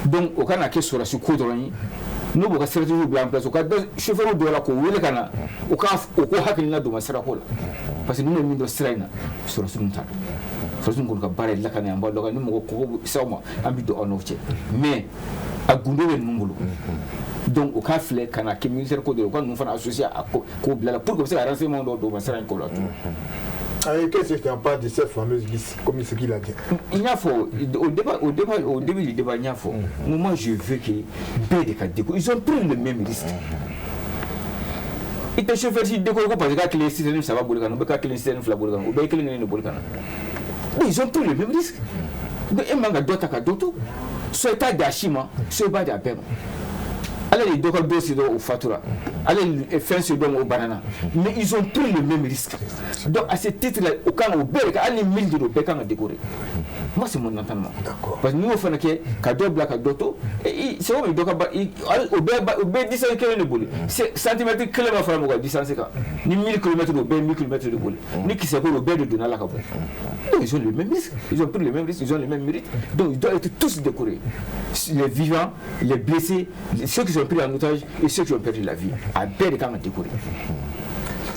Donc o kana kɛ sɔrɔsi ko dɔrɔn ye. N'u b'u ka stratégie bila en place, u ka chauffeur dɔw la k'o wele ka na, u ka o ko hakilina don ma sirako la, parce que ninnu bɛ min dɔn sira in na, sɔrɔsi ninnu t'a dɔn. Sɔrɔsi ninnu kɔni ka baara ye lakana ye, an b'a dɔn ni mɔgɔ kɔgɔ s'aw ma, an bɛ don aw n'aw cɛ, mais a gundo bɛ ninnu bolo. Donc u k'a filɛ ka na kɛ militaire ko dɔ ye, u ka ninnu fana associé a ko k'o bila la pour que u bɛ se ka renseignement dɔw don u ma sira in ko la tugun. Et qu'est-ce que tu en penses de cette fameuse liste, comme ce qu'il a dit? N y'a fɔ au débat, au débat, au début du débat, n y'a fɔ n ko moi, je veux que bɛɛ de ka décorer. Ils ont pris le même risque. I tɛ chauffeur si décorer ko parce que k'a kelen citerne saba boli ka na, ou bɛ k'a kelen citerne fila boli ka na, u bɛɛ ye kelen kelen de boli ka na. Mais ils ont pris le même risque. Donc e man ka dɔ ta ka dɔ to. Soit i t'a di a si ma, soit i b'a di a bɛɛ ma. Ala de ye dɔ ka dɔ si dɔrɔn, o fatura, ala ye fɛn se dɔ ma, o banana, mais ils ont pris le même risque. Donc à ce titre là, o kan o bɛɛ de ka, hali ni 1000 de don, o bɛɛ kan ka décorer. Moi, c'est mon entendement. Parce que n'i y'o fana kɛ ka dɔ bila ka dɔ to, c'est comme dɔ ka ba o bɛɛ o bɛɛ distance kelen de boli, centimètre kelen ma fara mɔgɔ ka distance kan. Ni 1000 kilomètres, o bɛɛ ye 1000 kilomètres de boli. Ni kisɛ ko don, o bɛɛ de donna la ka bɔ. Donc ils ont le même risque, ils ont pris le même risque, ils ont le même mérite, donc ils doivent être tous décorés, les vivants, les blessés, ceux qui sont pris en otage et ceux qui ont perdu la vie. A bɛɛ de kan ka décorer.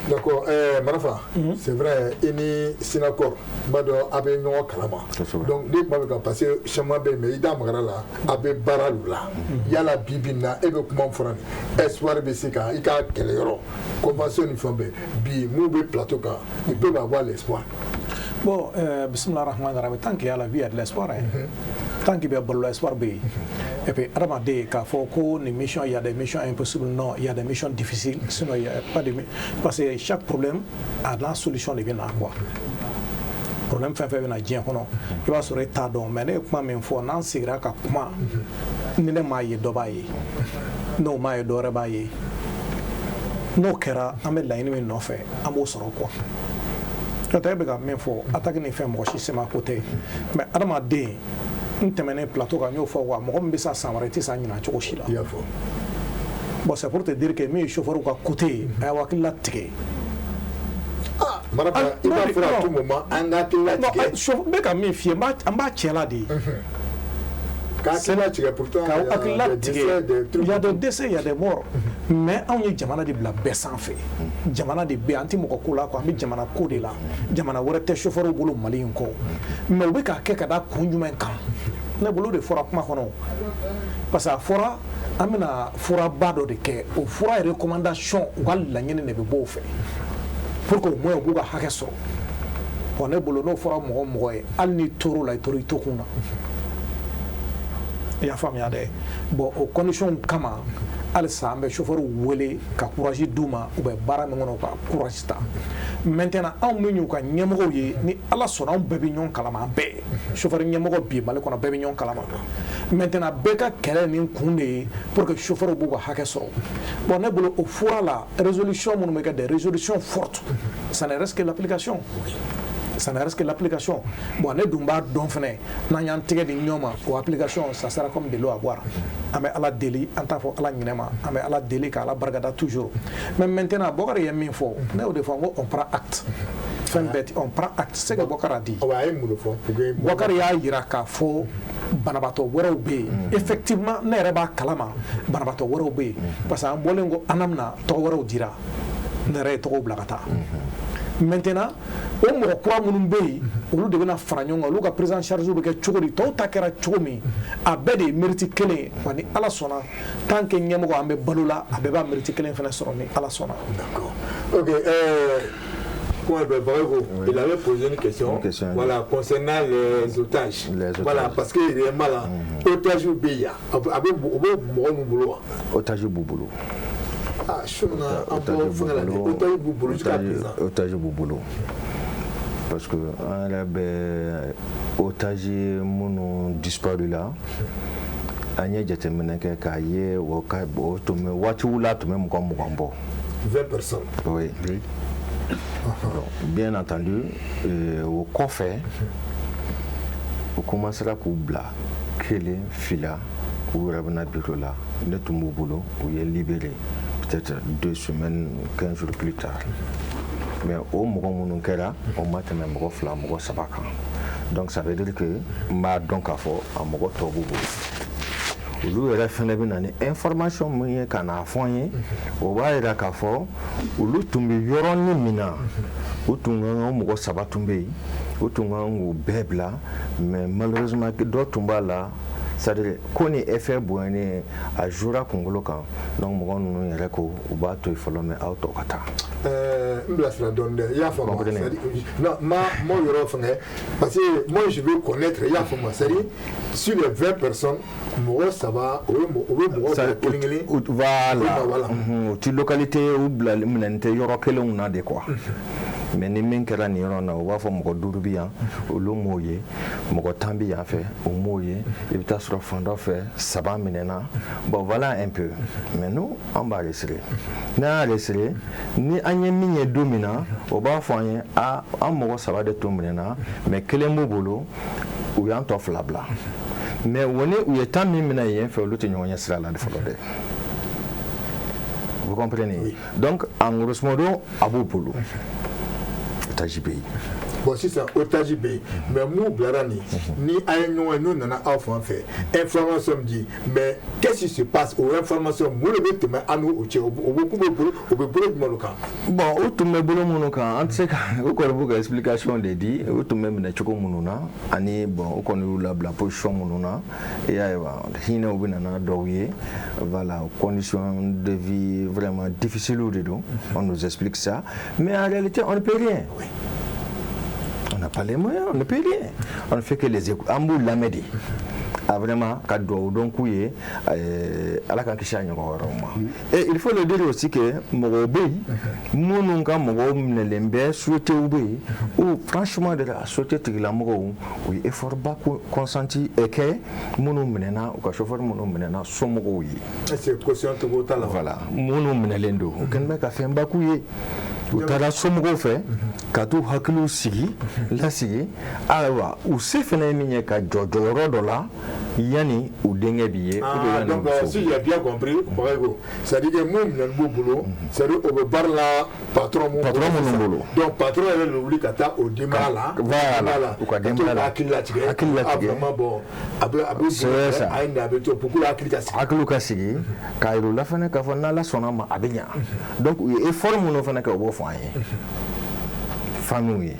D'accord, Marafa, c'est vrai, i ni Sinakor, n b'a dɔn a bɛ ɲɔgɔn kalama. Donc ne kuma bɛ ka parce que caman bɛ yen, mais i da magara la, a bɛ baara de la. Yala bi bi in na, e bɛ kuma min fɔra nin, espoir bɛ se ka i ka kɛlɛyɔrɔ, convention ni fɛn bɛɛ, bi mun bɛ plateau kan, ils peuvent avoir l'espoir. Bon, bismillah rahman rahim. Tant qu'il y a la vie, il y a de l'espoir. Hein. Tant qu'il y a balo, espoir bɛ yen. Et puis adamaden k'a fɔ ko nin mission, il y a des missions impossibles, non, il y a des missions difficiles, sinon il y a pas de, parce que chaque problème a la solution de bɛ na quoi. Problème fɛn fɛn bɛ na diɲɛ kɔnɔ, i b'a sɔrɔ e t'a dɔn, mais ne ye kuma min fɔ, n'an sigira ka kuma, ni ne m'a ye, dɔ b'a ye, n'o m'a ye, dɔ wɛrɛ b'a ye. N'o kɛra, an bɛ laɲini min nɔfɛ, an b'o sɔrɔ quoi. N'o tɛ, e bɛ ka min fɔ, attaque ni fɛn, mɔgɔ si sema ko tɛ, mais adamaden, n tɛmɛnen plateau kan, n y'o fɔ quoi, mɔgɔ min bɛ sa san wɛrɛ, i tɛ sa ɲinan cogo si la. I y'a fɔ. Bon, c'est pour te dire que min ye chauffeur ka côté ye, a y'aw hakili latigɛ. Ah, Marafa, i b'a fɔ à tout moment an ka hakili latigɛ. Non, n bɛ ka min f'i ye, an b'a cɛ la de. K'a hakilila tigɛ pourtant. K'aw hakilila tigɛ, il y a des décès, il y a des morts, mais anw ye jamana de bila bɛɛ sanfɛ. Jamana de bɛ yen, an tɛ mɔgɔ ko la quoi, an bɛ jamana ko de la. Jamana wɛrɛ tɛ chauffeur bolo Mali in kɔ. Mais u bɛ k'a kɛ ka da kun jumɛn kan? Ne bolo de fɔra kuma kɔnɔ, parce que a fɔra an bɛna furaba dɔ de kɛ. O fura recommandation, u ka laɲini de bɛ bɔ o fɛ pour que au moins u b'u ka hakɛ sɔrɔ. Bon, ne bolo, n'o fɔra mɔgɔ o mɔgɔ ye, hali n'i tor'o la, i tor'i to kun na. I y'a faamuya dɛ? Bon, o condition kama, halisa an bɛ chauffeur wele ka courage d'u ma. U bɛ baara min kɔnɔ, u ka courage ta. Maintenant, anw min y'u ka ɲɛmɔgɔw ye, ni Ala sɔnna, anw bɛɛ bɛ ɲɔgɔn kalama. An bɛɛ chauffeur ɲɛmɔgɔ bi Mali kɔnɔ, bɛɛ bɛ ɲɔgɔn kalama. Maintenant, bɛɛ ka kɛlɛ nin kun de ye pour que chauffeur b'u ka hakɛ sɔrɔ. Bon, ne bolo, o fura la, résolution minnu bɛ kɛ, des résolutions fortes, ça ne reste que l'application, ça ne reste que l'application. Bon, ne dun b'a dɔn fɛnɛ, n'an y'an tɛgɛ di ɲɔgɔn ma, o application, ça sera comme de l'eau à boire. An bɛ Ala deli, an t'a fɔ Ala ɲinɛ ma, an bɛ Ala deli ka Ala barikada toujours. Mais maintenant, Bɔkari ye min fɔ, ne y'o de fɔ, n ko on prend acte. Fɛn bɛɛ ti, on prend acte. C'est que Bɔkari a dit. A ye mun de fɔ pour que Bɔkari y'a yira k'a fɔ banabaatɔ wɛrɛw bɛ yen. Effectivement, ne yɛrɛ b'a kalama, banabaatɔ wɛrɛw bɛ yen, parce que an bɔlen ko ANAM na, tɔgɔ wɛrɛw dira, ne yɛrɛ ye tɔgɔw bila ka taa. Maintenant, o mɔgɔ kura minnu bɛ yen, olu de bɛna fara ɲɔgɔn kan. Olu ka prise en charge bɛ kɛ cogo di? Tɔw ta kɛra cogo min, a bɛɛ de ye mérite kelen ye wa. Ni Ala sɔnna, tant que ɲɛmɔgɔ an bɛ balo la, a bɛɛ b'a mérite kelen fana sɔrɔ, ni Ala sɔnna. D'accord. Ok. Comment il Barego, il avait posé une question, Une question, voilà, concernant les otages. Les otages. Voilà, parce que réellement là, otages bɛ yen, a bɛ o bɛ mɔgɔ min bolo wa? Otage b'u bolo. Ah, su na an bɔ fɛngɛ la dɛ, otage b'u bolo jusqu'à présent. Otage b'u bolo. Parce que an yɛrɛ bɛ otage minnu disparu la, an ye jateminɛ kɛ k'a ye, o ka o tun bɛ waatiw la, a tun bɛ 20 20 bɔ. 20 personnes. Oui. Donc, bien entendu, o kɔfɛ, u commencera k'u bila kelen fila, u yɛrɛ bɛna bureau la. Ne tun b'u bolo, u ye libéré peut-être 2 semaines, 15 jours plus tard. Mais o mɔgɔ minnu kɛra, o ma tɛmɛ mɔgɔ fila, mɔgɔ saba kan. Donc ça veut dire que n b'a dɔn k'a fɔ a mɔgɔ tɔw b'u bolo. Olu yɛrɛ fɛnɛ bɛ na ni information min ye ka n'a fɔ an ye, o b'a yira k'a fɔ olu tun bɛ yɔrɔnin min na, u tun ka kan, mɔgɔ saba tun bɛ yen, u tun ka kan k'u bɛɛ bila, mais malheureusement dɔ tun b'a la, c'est à dire ko ni effet bonyanen a jouera kunkolo kan. Donc mɔgɔ ninnu yɛrɛ ko u b'a to yen fɔlɔ, mais aw tɔ ka taa. N bilasira dɔɔni dɛ, i y'a faamu? Comprenez. C'est-à-dire, non, ma yɔrɔ fɛngɛ, parce que moi je veux connaître, i y'a faamu? C'est-à-dire, sur les 20 personnes, mɔgɔ saba, o ye o bɛ mɔgɔ bila kelen kelen. Voilà. Voilà. O ti localité u bila minɛn tɛ yɔrɔ kelenw na de quoi. Mais ni min kɛra nin yɔrɔ na, u b'a fɔ mɔgɔ duuru bi yan, olu m'o ye, mɔgɔ 10 bi yan fɛ, o m'o ye. I bɛ taa sɔrɔ fan dɔ fɛ, saba minɛna. Bon, voilà un peu. Mais nous, an b'a resserrer. N'an y'a resserrer, ni an ye min ye don min na, o b'a fɔ an ye: a an mɔgɔ saba de tun minɛna, mais kelen b'u bolo, u y'an tɔ fila bila. Mais o ni u ye 10 min minɛ yen fɛ, olu tɛ ɲɔgɔn ɲɛ sira la de fɔlɔ dɛ. Vous comprenez? Oui. Donc, en grosso modo, a b'u bolo. Otage bɛ yen. Bon, sisan otage bɛ yen, mais mun bilara nin ni a ye ɲɔgɔn ye, n'u nana aw fan fɛ, information min di, mais qu'est-ce qui se passe? O information, mun de bɛ tɛmɛ an n'u cɛ? O bɛ k'u bɛ bolo, o bɛ bolo jumɛn de kan? Bon, u tun bɛ bolo minnu kan, an tɛ se ka, u kɔni b'u ka explication de di, u tun bɛ minɛ cogo minnu na, ani bon, u kɔni y'u labila position minnu na. I y'a ye wa, hinɛw bɛ na n'a dɔw ye. Voilà, conditions de vie vraiment difficiles de don. On nous explique ça, mais en réalité on ne peut rien. Oui. On n'a pas les moyens, on ne peut rien. On ne fait que les écouter. An b'u lamɛn de. A vraiment ka duwawu dɔn k'u ye, Ala k'an kisi a ɲɔgɔn wɛrɛw ma. Et il faut le dire aussi que mɔgɔw bɛ yen minnu ka mɔgɔw minɛlen bɛ, société bɛ yen, ou franchement de la société tigilamɔgɔw, u ye effort ba consenti kɛ minnu minɛna, u ka chauffeur minnu minɛna somɔgɔw ye. Est-ce que caution togo t'a la? Voilà, minnu minɛlen don, u kɛlen bɛ ka fɛnba k'u ye. U taara somɔgɔw fɛ ka t'u hakiliw sigi lasigi. Ayiwa, u se fana ye min ye, ka jɔ jɔyɔrɔ dɔ la. Yanni u denkɛ b'i ye. Ah, donc si j'ai bien compris, c'est-à-dire que mun minɛn b'u bolo, c'est-à-dire o bɛ baara la patron mun patron minnu bolo. Donc patron yɛrɛ de wuli ka taa o denbaya la. Voilà, u ka denbaya la. Hakili latigɛ. Hakili latigɛ. Ah, vraiment, bon, a bɛ C'est ça. A ye nin, a bɛ to pour que hakili ka sigi. Hakiliw ka sigi k'a yir'u la fana k'a fɔ n'Ala sɔnna ma, a bɛ ɲa. Donc u ye effort minnu fana kɛ, u b'o fɔ an ye, famille ye.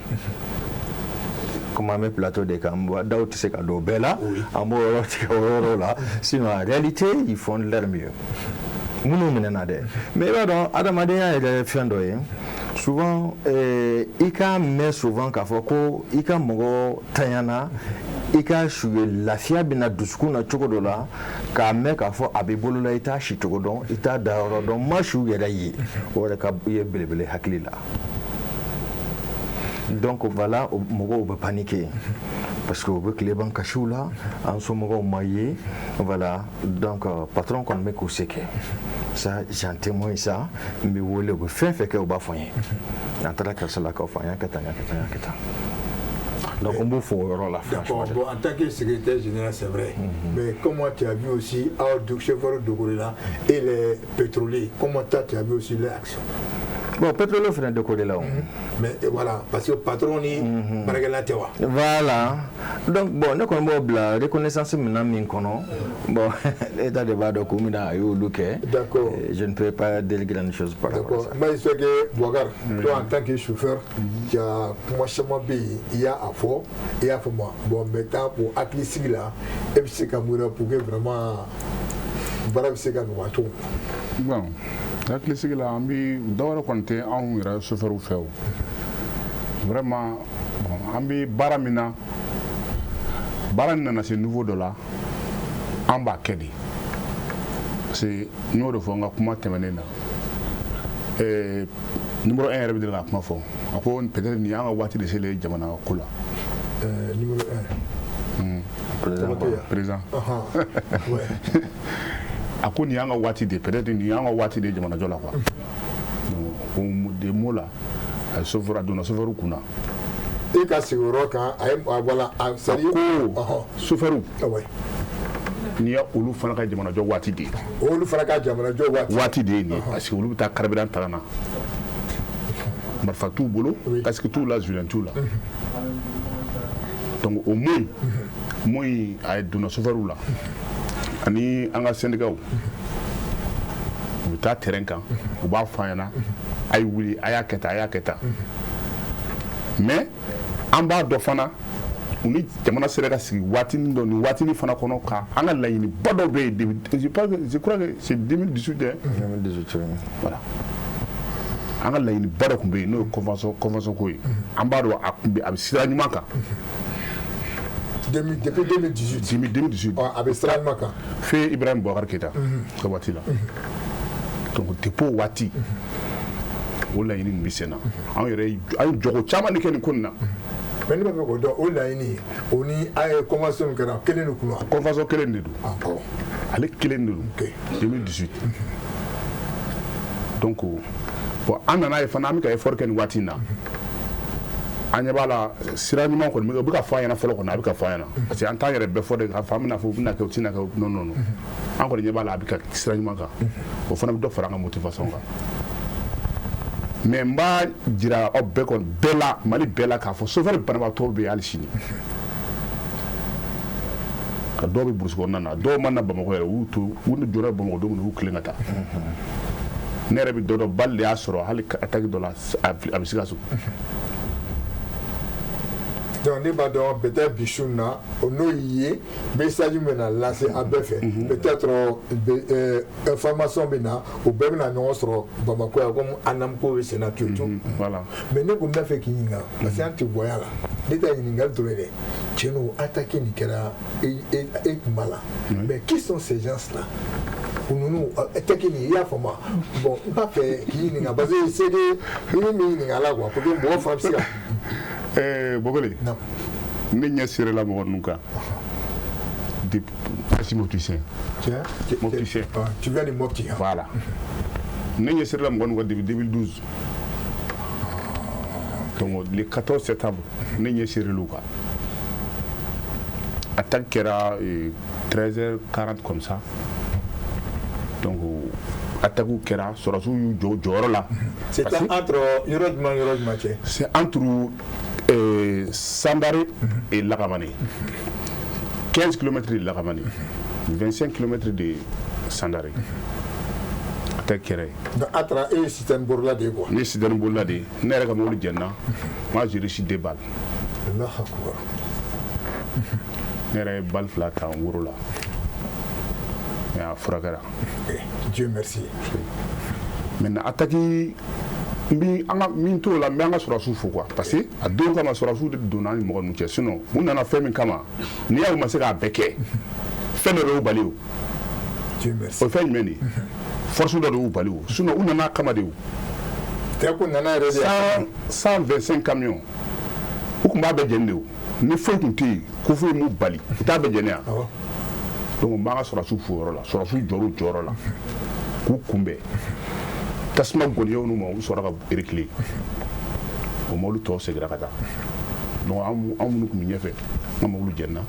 Comme an bɛ plateau de kan, daw tɛ se ka don bɛɛ la, an b'o yɔrɔ tigɛ o yɔrɔ la. Sinon, en réalité, ils font de leur mieux, minnu minɛna dɛ. Mais i b'a dɔn, adamadenya yɛrɛ ye fɛn dɔ ye. Souvent i k'a mɛn souvent k'a fɔ ko i ka mɔgɔ tanyana, i ka su ye, lafiya bɛna dusukun na cogo dɔ la, k'a mɛn k'a fɔ a b'i bolo la, i t'a si cogo dɔn, i t'a dayɔrɔ dɔn, ma su yɛrɛ ye, o yɛrɛ ka ye belebele hakili la. Donc voilà, mɔgɔw bɛ paniquer parce que u bɛ tile ban kasiw la, an somɔgɔw ma ye. Voilà, donc patron kɔni bɛ k'u se kɛ, ça, j'en témoigne ça. N bɛ wele, u bɛ fɛn fɛn kɛ, u b'a fɔ n ye: an taara karisa la, k'aw fɔ an y'a kɛ tan, an y'a kɛ tan, an y'a kɛ tan. Donc on b'u fo o yɔrɔ la, franchement. D'accord. Bon, en tant que secrétaire général, c'est vrai. Mais comment tu as vu aussi, aw chauffeur de là et les pétroliers, comment toi tu as vu aussi leur action? Bon, pétrole fana décollé la o. Mais voilà, parce que patron ni baarakɛla tɛ wa? Voilà. Donc bon, ne kɔni b'o bila reconnaissance minɛn min kɔnɔ, bon, État de b'a dɔn kun min na a y'olu kɛ. D'accord. Je ne peux pas dire grande chose par rapport à ça. D'accord. Moi, je sais que Boubacar, toi en tant que chauffeur, tu as kuma caman bɛ yen, i y'a a fɔ, i y'a fɔ ma. Bon, maintenant pour hakili sigi la, e bɛ se ka mun yɛrɛ pour que vraiment baara bɛ se ka nɔgɔya cogo min na? Bon, hakilisigi la, an bi dɔwɛrɛ kɔni tɛ anw yɛrɛ chauffeur fɛ o. Vraiment, bon, an bi baara min na, baara nin nana se niveau dɔ la, an b'a kɛ de, parce que n y'o de fɔ n ka kuma tɛmɛnen na. Numéro 1 yɛrɛ bɛ deli ka kuma fɔ, a ko peut-être nin y'an ka waati de selen jamana ko la. Numéro 1. Président. Président. A ko nin y'an ka waati de, peut-être nin y'an ka waati de jamanajɔ la quoi. Donc o de mot la, a ye chauffeur, a donna chauffeur kunna. E ka sigiyɔrɔ kan, a ye voilà, c'est à dire ko chauffeur, n'i ya olu fana ka jamanajɔ waati de ye. Olu fana ka jamanajɔ waati. Waati de ye nin ye, parce que olu bɛ taa carburant ta ka na, marifa t'u bolo, casque t'u la, gilet t'u la. Donc o mot in, a donna chauffeur la ani an ka syndicat, u bɛ taa terrain kan, u b'a fɔ an ɲɛna: a ye wuli, a y'a kɛ tan, a y'a kɛ tan. Mais an b'a dɔn fana, u ni jamana sera ka sigi waatinin dɔ, nin waatinin fana kɔnɔ, ka an ka laɲiniba dɔw bɛ yen. Je pense, je crois que c'est 2018 hein. 2018, oui. Voilà, an ka laɲiniba dɔ tun bɛ yen, n'o ye convention ko ye. An b'a dɔn a tun bɛ, a bɛ sira ɲuman kan. Depuis 2018. 2018. A bɛ sira ɲuman kan. Feu Ibrahim Boubacar Keïta ka waati la. Donc depuis o waati, o laɲini nin bɛ sen na. Anw yɛrɛ, an ye jɔgo caman de kɛ nin ko nin na. Mais ne b'a fɛ k'o dɔn, o laɲini o ni a ye convention min kɛra, kelen de kun wa? Convention kelen de don. Ah bon. Ale kelen de don. 2018. Donc bon, an nana ye fana, an bɛ ka effort kɛ nin waati in na. An ɲɛ b'a la, sira ɲuman kɔni u bɛ ka fɔ an ɲɛna fɔlɔ kɔni, a bɛ ka fɔ an ɲɛna, parce que an t'an yɛrɛ bɛɛ fɔ de k'a fɔ an bɛna fɔ u bɛna kɛ, u tɛna kɛ. Non, non, non, an kɔni ɲɛ b'a la, a bɛ ka sira ɲuman kan. O fana bɛ dɔ fara an ka motivation kan. Mais n b'a jira aw bɛɛ kɔni bɛɛ la, Mali bɛɛ la, k'a fɔ chauffeur banabaatɔ bɛ yen hali sini, ka dɔw bɛ brousse kɔnɔna na, dɔw ma na Bamakɔ yɛrɛ, u y'u to, u jɔra Bamakɔ don min na, u y'u tilen ka taa. Ne yɛrɛ bɛ dɔ dɔn, balle de y'a sɔrɔ hali attaque dɔ la, a bɛ Sikaso. Donc ne b'a dɔn, peut-être bi su in na, o n'o ye message min bɛna lancer a bɛɛ fɛ, peut-être information bɛ na, o bɛɛ bɛna ɲɔgɔn sɔrɔ Bamakɔ yan, comme ANAM ko bɛ sen na tout tout. Voilà. Mais ne ko n b'a fɛ k'i ɲininka, parce que an tɛ bɔ la, ne ta ɲininkali dɔrɔn ye dɛ. Tiɲɛ don, attaque nin kɛra, e tun b'a la, mais qui sont ces gens là, ninnu attaque nin, i y'a faamu? Bon, n b'a fɛ k'i ɲininka parce que c'est que i bɛ min ɲininka a la quoi, pour que mɔgɔ fana bɛ se ka. Bogole, ne ɲɛ serela mɔgɔ ninnu kan depuis Mopticien. Tiens. Mopticien. Tu viens de Mopti. Voilà, ne ɲɛ serela mɔgɔ ninnu kan depuis 2012. Donc le 14 septembre, ne ɲɛ serel'u kan. Attaque kɛra 13h40 comme ça. Donc attaque kɛra, sɔrɔdasiw y'u jɔ jɔyɔrɔ la. C'était entre yɔrɔ jumɛn, yɔrɔ jumɛn cɛ? C'est entre Sandare et Lagamane. 15 km de Lagamane, 25 km de Sandare. Attaque kɛra yen. Donc a taara, e ye citerne bolila de ye quoi? Ne ye citerne bolila de ye. Ne yɛrɛ ka mobili jɛnna. Moi, j'ai reçu deux balles. Allahu akbar. Ne yɛrɛ ye balle fila ta n woro la. Mais a furakɛra. Dieu merci. Maintenant, attaque, n bi an ka min t'o la, n bɛ an ka sɔrɔdasiw fo quoi, parce que a don kama sɔrɔdasiw de donna an ni mɔgɔ ninnu cɛ. Sinon u nana fɛn min kama, n'i y'a ye u ma se k'a bɛɛ kɛ, fɛn dɔ de y'u bali o. Dieu merci. O ye fɛn jumɛn de ye? Force dɔ de y'u bali o, sinon u nana kama de o. Tɛ ko nana yɛrɛ de. 125 camions, u tun b'a bɛɛ jɛni de o. Ni foyi tun tɛ yen ko foyi m'u bali, u t'a bɛɛ jɛni yan. Donc n b'an ka sɔrɔdasiw fo o yɔrɔ la. Sɔrɔdasiw jɔr'u jɔyɔrɔ la k'u kunbɛn, tasuma gɔniyɛw n'u ma, u sɔrɔ ka reculer, o mobili tɔw seginna ka taa. Donc an minnu tun bɛ ɲɛfɛ, an ka mobili jɛnina.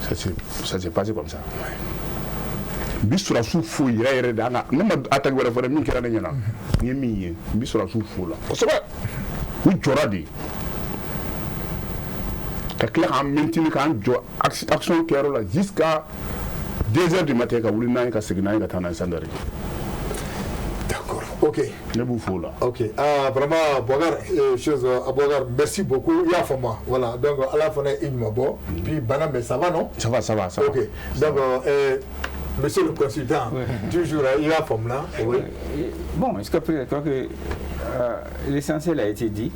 Ça s'est passé comme ça. N bɛ sɔrɔdasiw fo yɛrɛ yɛrɛ de. An ka ne ma attaque wɛrɛ fɔ dɛ, min kɛra ne ɲɛna, n ye min ye, n bɛ sɔrɔdasiw fo la kosɛbɛ. U jɔra de ka tila k'an maintenir, k'an jɔ action kɛyɔrɔ la jusqu'à 2 heures du matin, ka wuli n'an ye, ka segin n'an ye, ka taa n'a ye Sandare. D'accord, ok. Ne b'u fo o la. Ok, ah, vraiment, Boubacar, chose, Boubacar, merci beaucoup. I y'a faamu, voilà. Donc, ala fana i ɲuman bɔ. Puis, bana, mais ça va, non? Ça va, ça va, ça va. Ok, donc, monsieur le consultant, toujours, i y'a faamu là. Oui. Bon, jusqu'à présent, je crois que l'essentiel a été dit.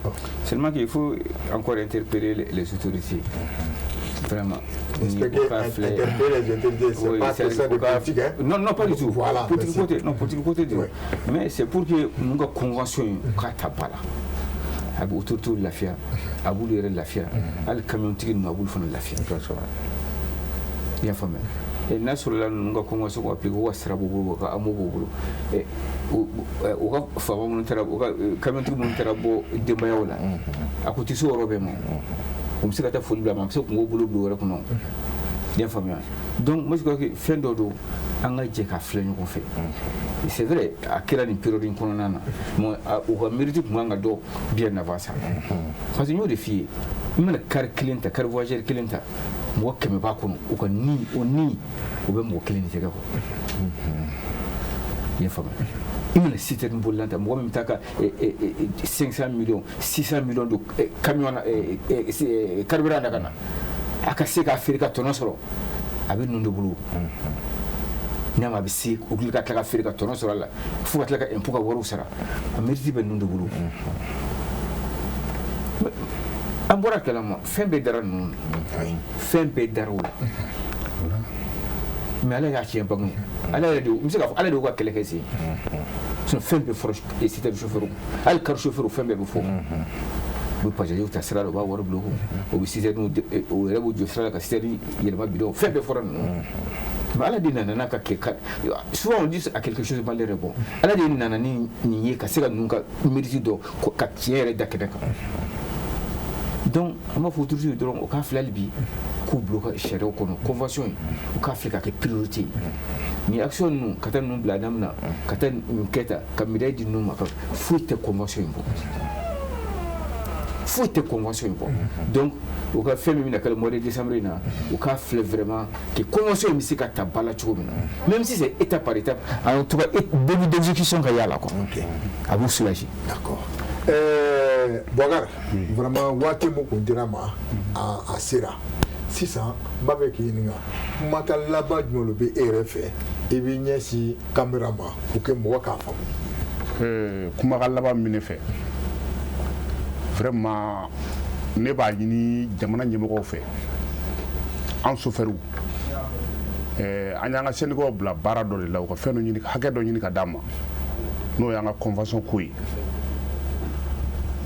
Seulement qu'il faut encore interpeller les autorités. Vraiment. Expliquer, interpeller les autorités, c'est Oui, pas question de politique, hein? Non, non, pas du tout. Voilà. Politique Merci. côté, non, politique côté. Oui. Mais c'est pour que nous avons convention, k'a ta ba la. A bɛ autorité lafiya, a b'olu yɛrɛ lafiya, hali camion tigi ninnu, a b'olu fana lafiya. I y'a faamuya? N'a sɔrɔla ninnu ka convention ko appliquer, u ka sara b'u bolo, u ka AMO b'u bolo, u ka faama minnu taara, u ka camion tigi minnu taara bɔ denbayaw la, a ko tɛ se o yɔrɔ bɛɛ ma. O bɛ se ka taa foli bila ma, a bɛ se kungo bolo bila o yɛrɛ kɔnɔ. I y'a faamuya? Donc moi, je crois que fɛn dɔ don, an ka jɛ ka filɛ ɲɔgɔn fɛ. C'est vrai, a kɛra nin période in kɔnɔna na, mais u ka mérite tun kan ka dɔn bien avant ça, parce que n y'o de f'i ye, i mana car kelen ta, car voyageur kelen ta, mɔgɔ 100 b'a kɔnɔ, u ka ni o ni o bɛ mɔgɔ kelen de tɛgɛ kɔ. I y'a faamuya? I mana citerne bolilan ta, mɔgɔ min bɛ taa ka 500 millions, 600 millions de camion na carburant na ka na, a ka se k'a feere ka tɔnɔ sɔrɔ, a bɛ ninnu de bolo. N'a ma, a bɛ se o ka tila ka feere ka tɔnɔ sɔrɔ a la, fo ka tila ka impôt ka wariw sara, a mérite bɛ ninnu de bolo. An bɔra kalama, fɛn bɛɛ dara ninnu na, fɛn bɛɛ dara o la. Mais ala y'a tiɲɛ bange, ala yɛrɛ de, n bɛ se k'a fɔ ala de y'u ka kɛlɛ kɛ sen. Sinon fɛn bɛɛ fɔra citerne chauffeur, hali car chauffeur, fɛn bɛɛ bɛ fɔ. U bɛ passager ta sira la, u b'a wari bila u kun, u bɛ citerne, o yɛrɛ b'u jɔ sira la ka citerne yɛlɛma bidon, fɛn bɛɛ fɔra ninnu. Mais ala de nana n'a ka kɛ. Souvent on dit à quelque chose malheur est bon. Ala de nana ni nin ye ka se ka ninnu ka mérite dɔn, ka tiɲɛ yɛrɛ da kɛnɛ kan. Donc an b'a fɔ autorité dɔrɔn, u k'a filɛ hali bi, k'u bila u ka sariyaw kɔnɔ, convention ye, u k'a filɛ k'a kɛ priorité ye. Nin action ninnu, ka taa ninnu bila a na, ka taa nin kɛ tan, ka médaille di ninnu ma, ka foyi tɛ convention in bɔ, foyi tɛ convention in bɔ. Donc u ka fɛn min bɛna kɛ mois de décembre in na, u k'a filɛ vraiment que convention in bɛ se ka ta ba la cogo min na, même si c'est étape par étape, en tout cas début d'exécution ka y'a la quoi, a b'u soulager. D'accord. Boubacar, vraiment, waati min kun dira ma, a sera. Sisan, n b'a fɛ k'i ɲininka, kumakan laban jumɛn de bɛ e yɛrɛ fɛ, i b'i ɲɛsin caméra ma pour que mɔgɔ k'a faamu? Kumakan laban min ne fɛ, vraiment, ne b'a ɲini jamana ɲɛmɔgɔw fɛ, an sofɛriw, an y'an ka syndicats bila baara dɔ de la, u ka fɛn dɔ ɲini, hakɛ dɔ ɲini ka d'an ma, n'o y'an ka convention ko ye.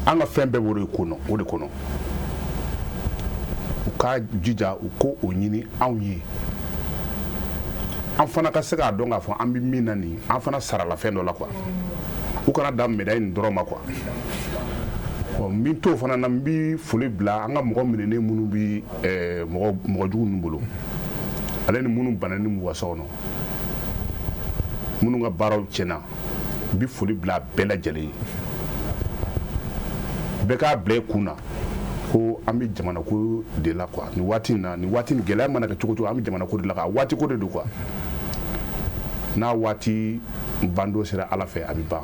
An ka fɛn bɛɛ b'o de kɔnɔ, o de kɔnɔ. U ka jija u ko o ɲini anw ye, an fana ka se k'a dɔn k'a fɔ an bɛ min na nin, an fana sarala fɛn dɔ la quoi. U kana dan médaille nin dɔrɔn ma quoi. Bon, n bɛ t'o fana na, n bɛ foli bila an ka mɔgɔ minɛnen minnu bɛ mɔgɔ jugu ninnu bolo, ale ni minnu bananen b'u ka so kɔnɔ, minnu ka baaraw tiɲɛna. N bɛ foli bila bɛɛ lajɛlen ye. Bɛɛ k'a bila i kun na ko an bɛ jamana ko de la quoi. Nin waati in na, nin waati in, gɛlɛya mana kɛ cogo o cogo, an bɛ jamana ko de la quoi. A waati ko de don quoi. N'a waati bandon sera Ala fɛ, a bɛ ban.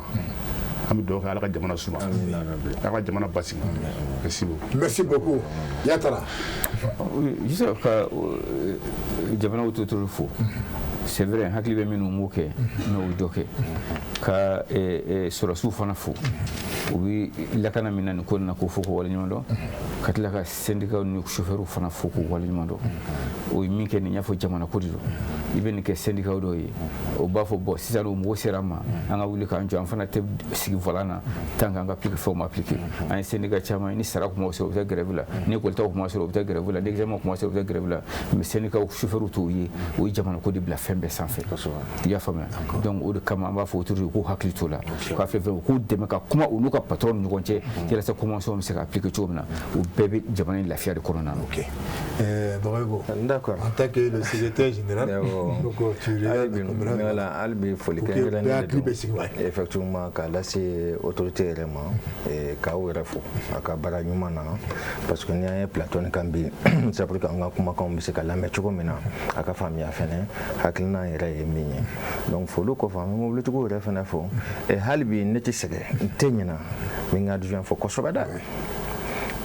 An bɛ dugawu kɛ, Ala ka jamana suma, Ala ka jamana basigi. Merci beaucoup. Merci beaucoup, Yatara. Juste ka jamana autorité fo, c'est vrai, hakili bɛ minnu m'o kɛ, mais o dɔ kɛ ka sɔrɔsiw fana fo, u bɛ lakana min na nin ko in na, k'o fo k'o waleɲuman dɔn, ka tila ka syndicat ni chauffeurs fana fo k'o waleɲuman dɔn. O ye min kɛ nin y'a fɔ, jamana ko de don. I bɛ nin kɛ syndicat dɔw ye, o b'a fɔ: bon, sisan o mɔgɔ sera an ma, an ka wuli k'an jɔ. An fana tɛ sigi volant na tant qu'an ka appliquer fɛnw ma appliquer. An ye syndicat caman ye, ni sara kuma sɔrɔ, u bɛ taa grève la, ni école taw kuma sɔrɔ, u bɛ taa grève la, ni examen kuma sɔrɔ, u bɛ taa grève la. Mais syndicat chauffeurs t'o ye. O ye jamana ko de bila fɛn bɛɛ sanfɛ, i y'a faamuya? Donc o de kama an b'a fɔ autorités k'u hakili t'o la, k'a fɛn fɛn u k'u dɛmɛ ka kuma u n'u ka patron ni ɲɔgɔn cɛ, yalasa convention bɛ se ka appliquer cogo min na. O bɛɛ bɛ jamana in lafiya de kɔnɔna na. Ok. Bagayogo, D'accord. en tant que le secrétaire général, donc tu regardes la caméra. Voilà, hali bi foli Pour que kɛrɛnkɛrɛnnen bɛɛ hakili de bɛ sigi wa. don effectivement k'a lase autorité yɛrɛ ma, k'aw yɛrɛ fo a ka baara ɲuman na, parce que ni an ye plateau nin kan bi, c'est pour que an ka kumakanw bɛ se ka lamɛn cogo min na, a ka faamuya fɛnɛ hakilina yɛrɛ ye min ye. Donc foli kɔfɛ, an bɛ mobilitigiw yɛrɛ fɛnɛ fo. Hali bi ne tɛ sɛgɛn, n tɛ ɲina, n bɛ n ka adjoint fo kosɛbɛ dɛ.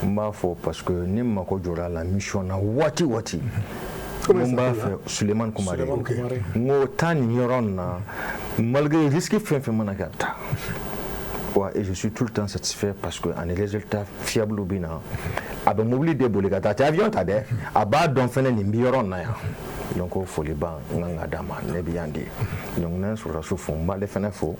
N b'a fɔ parce que ni mako jɔra la mission na waati waati, n b'a fɛ Sulemani Kumare, n ko taa nin yɔrɔ nin na, malgré risque fɛn fɛn mana kɛ, a bɛ taa wa. Et je suis tout le temps satisfait parce que ani résultat fiable bɛ na. A bɛ mobili de boli ka taa, a tɛ avion ta dɛ, a b'a dɔn fɛnɛ nin bɛ yɔrɔ in na yan. Donc o foliba n kan ka d'a ma, ne bɛ yan de. Donc n'an ye sɔrɔdasiw fo, n b'ale fɛnɛ fo.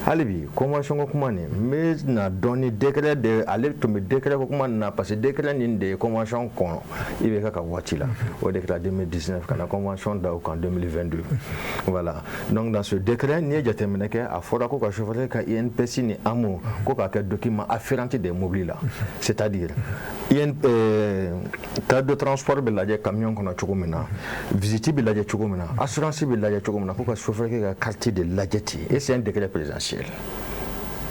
Hali bi convention ko kuma nin, n bɛ na dɔn ni décret de, ale tun bɛ décret ko kuma nin na, parce que décret nin de ye convention kɔnɔ IBK ka waati la. O de kɛra 2019 ka na convention da o kan 2022. Voilà, donc dans ce décret, n'i ye jateminɛ kɛ, a fɔra ko ka chauffeur ka INPS ni AMO ko k'a kɛ document afférent des mobili la, c'est-à-dire IN carte de transport bɛ lajɛ camion kɔnɔ cogo min na, visite bɛ lajɛ cogo min na, assurance bɛ lajɛ cogo min na, ko ka chauffeur ka carte de lajɛ ten. Et c'est un décret présidentiel.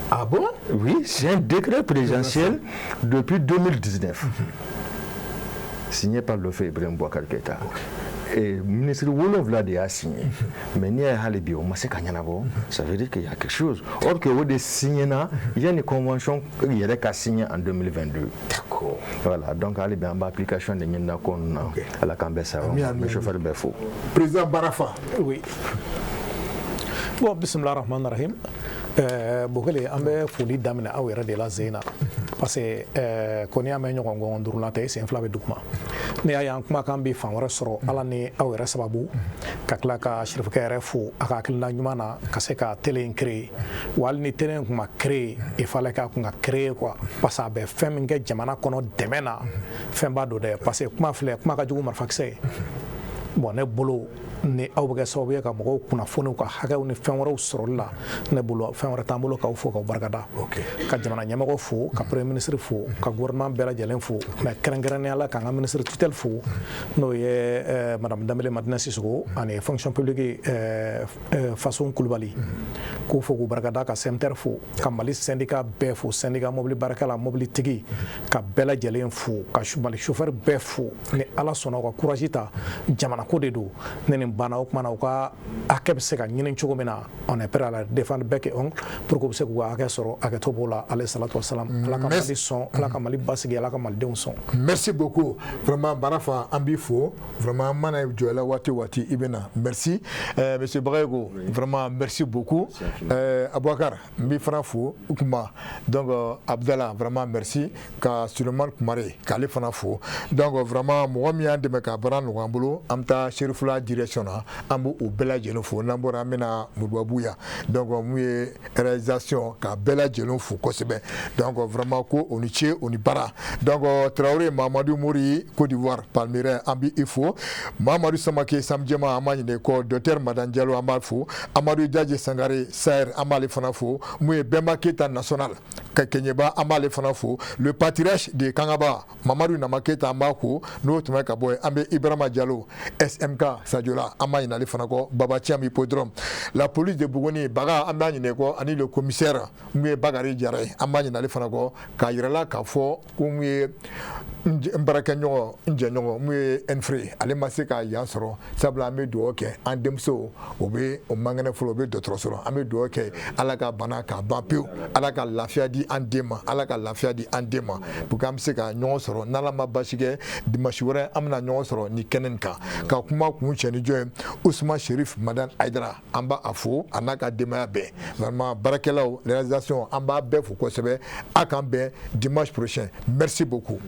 Ah bon? Oui, c'est un décret présidentiel depuis 2019, signé par le feu Ibrahim Boubacar Keïta. Et ministre wolonwula de y'a signé. Mais n'i y'a ye hali bi o ma se ka ɲɛnabɔ, ça veut dire qu'il y a quelque chose. Or que o de signé na yanni convention yɛrɛ ka signé en 2022. D'accord. Voilà, donc hali bi an b'a application de ɲini na ko ninnu na. Ala k'an bɛɛ sababa ma. N bɛ chauffeur bɛɛ fo. Président Barafa. Oui. Bon, bisimilah rahman rahim. Bokele, an bɛ foli daminɛ aw yɛrɛ de la zen na, parce que ko n'i y'a mɛn ɲɔgɔn gɔngɔn duuru tɛ, i sen fila bɛ duguma. Ne y'a ye an kumakan bɛ fan wɛrɛ sɔrɔ, Ala ni aw yɛrɛ sababu, ka tila ka sirifukɛ yɛrɛ fo a ka hakilina ɲuman na ka se ka télé in créer. Wa hali ni télé in kun ma créer, il fallait k'a kun ka créer quoi, parce que a bɛ fɛn min kɛ jamana kɔnɔ dɛmɛ na, fɛn b'a don dɛ, parce que kuma filɛ, kuma ka jugu marifakisɛ ye. Bon, ne bolo, ni aw bɛ kɛ sababu ye ka mɔgɔw kunnafoni u ka hakɛw ni fɛn wɛrɛw sɔrɔli la, ne bolo fɛn wɛrɛ t'an bolo k'aw fo k'aw barikada, ka jamana ɲɛmɔgɔ fo, ka premier ministre fo, ka gouvernement bɛɛ lajɛlen fo, mais kɛrɛnkɛrɛnnenya la k'an ka ministre tutelle fo, n'o ye madame Danbele Madina Sisoko ani fonction publique Faso Kulubali, k'u fo k'u barikada, ka CMTR fo, ka Mali syndicat bɛɛ fo, syndicat mobili baarakɛla, mobilitigi, ka bɛɛ lajɛlen fo, ka Mali chauffeur bɛɛ fo. Ni Ala sɔnna, u ka courage ta, jamana ko de don. Ne nin banna, o kumana u ka hakɛ bɛ se ka ɲini cogo min na, on est prêt à la défendre bec et ongle pour que u bɛ se k'u ka hakɛ sɔrɔ. Hakɛto b'o la. Ale salatu wasalam. Ala ka Mali sɔn, Ala ka Mali basigi, Ala ka Malidenw sɔn. Merci beaucoup vraiment, Barafa, an b'i fo vraiment. An mana jɔ la waati o waati, i bɛ na. Merci, monsieur Bagayogo, vraiment merci beaucoup. Aboubacar, n b'i fana fo o kuma. Donc Abdallah, vraiment merci. Ka Sulemani Kumare k'ale fana fo. Donc vraiment, mɔgɔ min y'an dɛmɛ ka baara nɔgɔya an bolo, an bɛ taa. taa Serifula direction na, an b'o bɛɛ lajɛlen fo. N'an bɔra, an bɛna Moribabugu yan. Donc mun ye réalisation, ka bɛɛ lajɛlen fo kosɛbɛ. Donc vraiment, ko o ni ce, o ni baara. Donc Traoré Mamadou Mori, Côte d'Ivoire, Palmyre, an b'i fo. Mamadu Samake Samjɛma, an b'a ɲini kɔ. Docteur Madan Diallo, an b'a fo. Amadu Jaje Sangare Saher, an b'ale fana fo. Mun ye Bɛnba Keyita national ka Kɛɲɛba, an b'ale fana fo. Le patriarche de Kangaba, Mamadu Nama Keyita, an b'a fo. N'o tun bɛ ka bɔ yen, an bɛ Ibrahima Diallo SMK Sadiola, an b'a ɲini ale fana kɔ. Baba Thiam Hippodrome, la police de Buguni Baga, an b'a ɲini kɔ, ani le commissaire mun ye Bakary Jara ye, an b'a ɲini ale fana kɔ. K'a yira la k'a fɔ ko mun ye n baarakɛɲɔgɔn, n jɛɲɔgɔn, mun ye Enfre, ale ma se ka yan sɔrɔ, sabula an bɛ dugawu kɛ an denmuso, o bɛ o man kɛnɛ fɔlɔ, o bɛ dɔgɔtɔrɔso la. An bɛ dugawu kɛ, Ala ka bana k'a ban pewu, Ala ka lafiya di an den ma, Ala ka lafiya di an den ma, pour que an bɛ se ka ɲɔgɔn sɔrɔ. N'Ala ma basi kɛ, dimanche wɛrɛ an bɛna ɲɔgɔn sɔrɔ ni kɛnɛ nin kan ka kuma kun cɛ ni jɔn ye? Usman Sherif Madani Hayidara, an b'a fo, a n'a ka denbaya bɛɛ. Vraiment, baarakɛlaw, réalisation, an b'a bɛɛ fo kosɛbɛ. A k'an bɛn dimanche prochain. Merci beaucoup.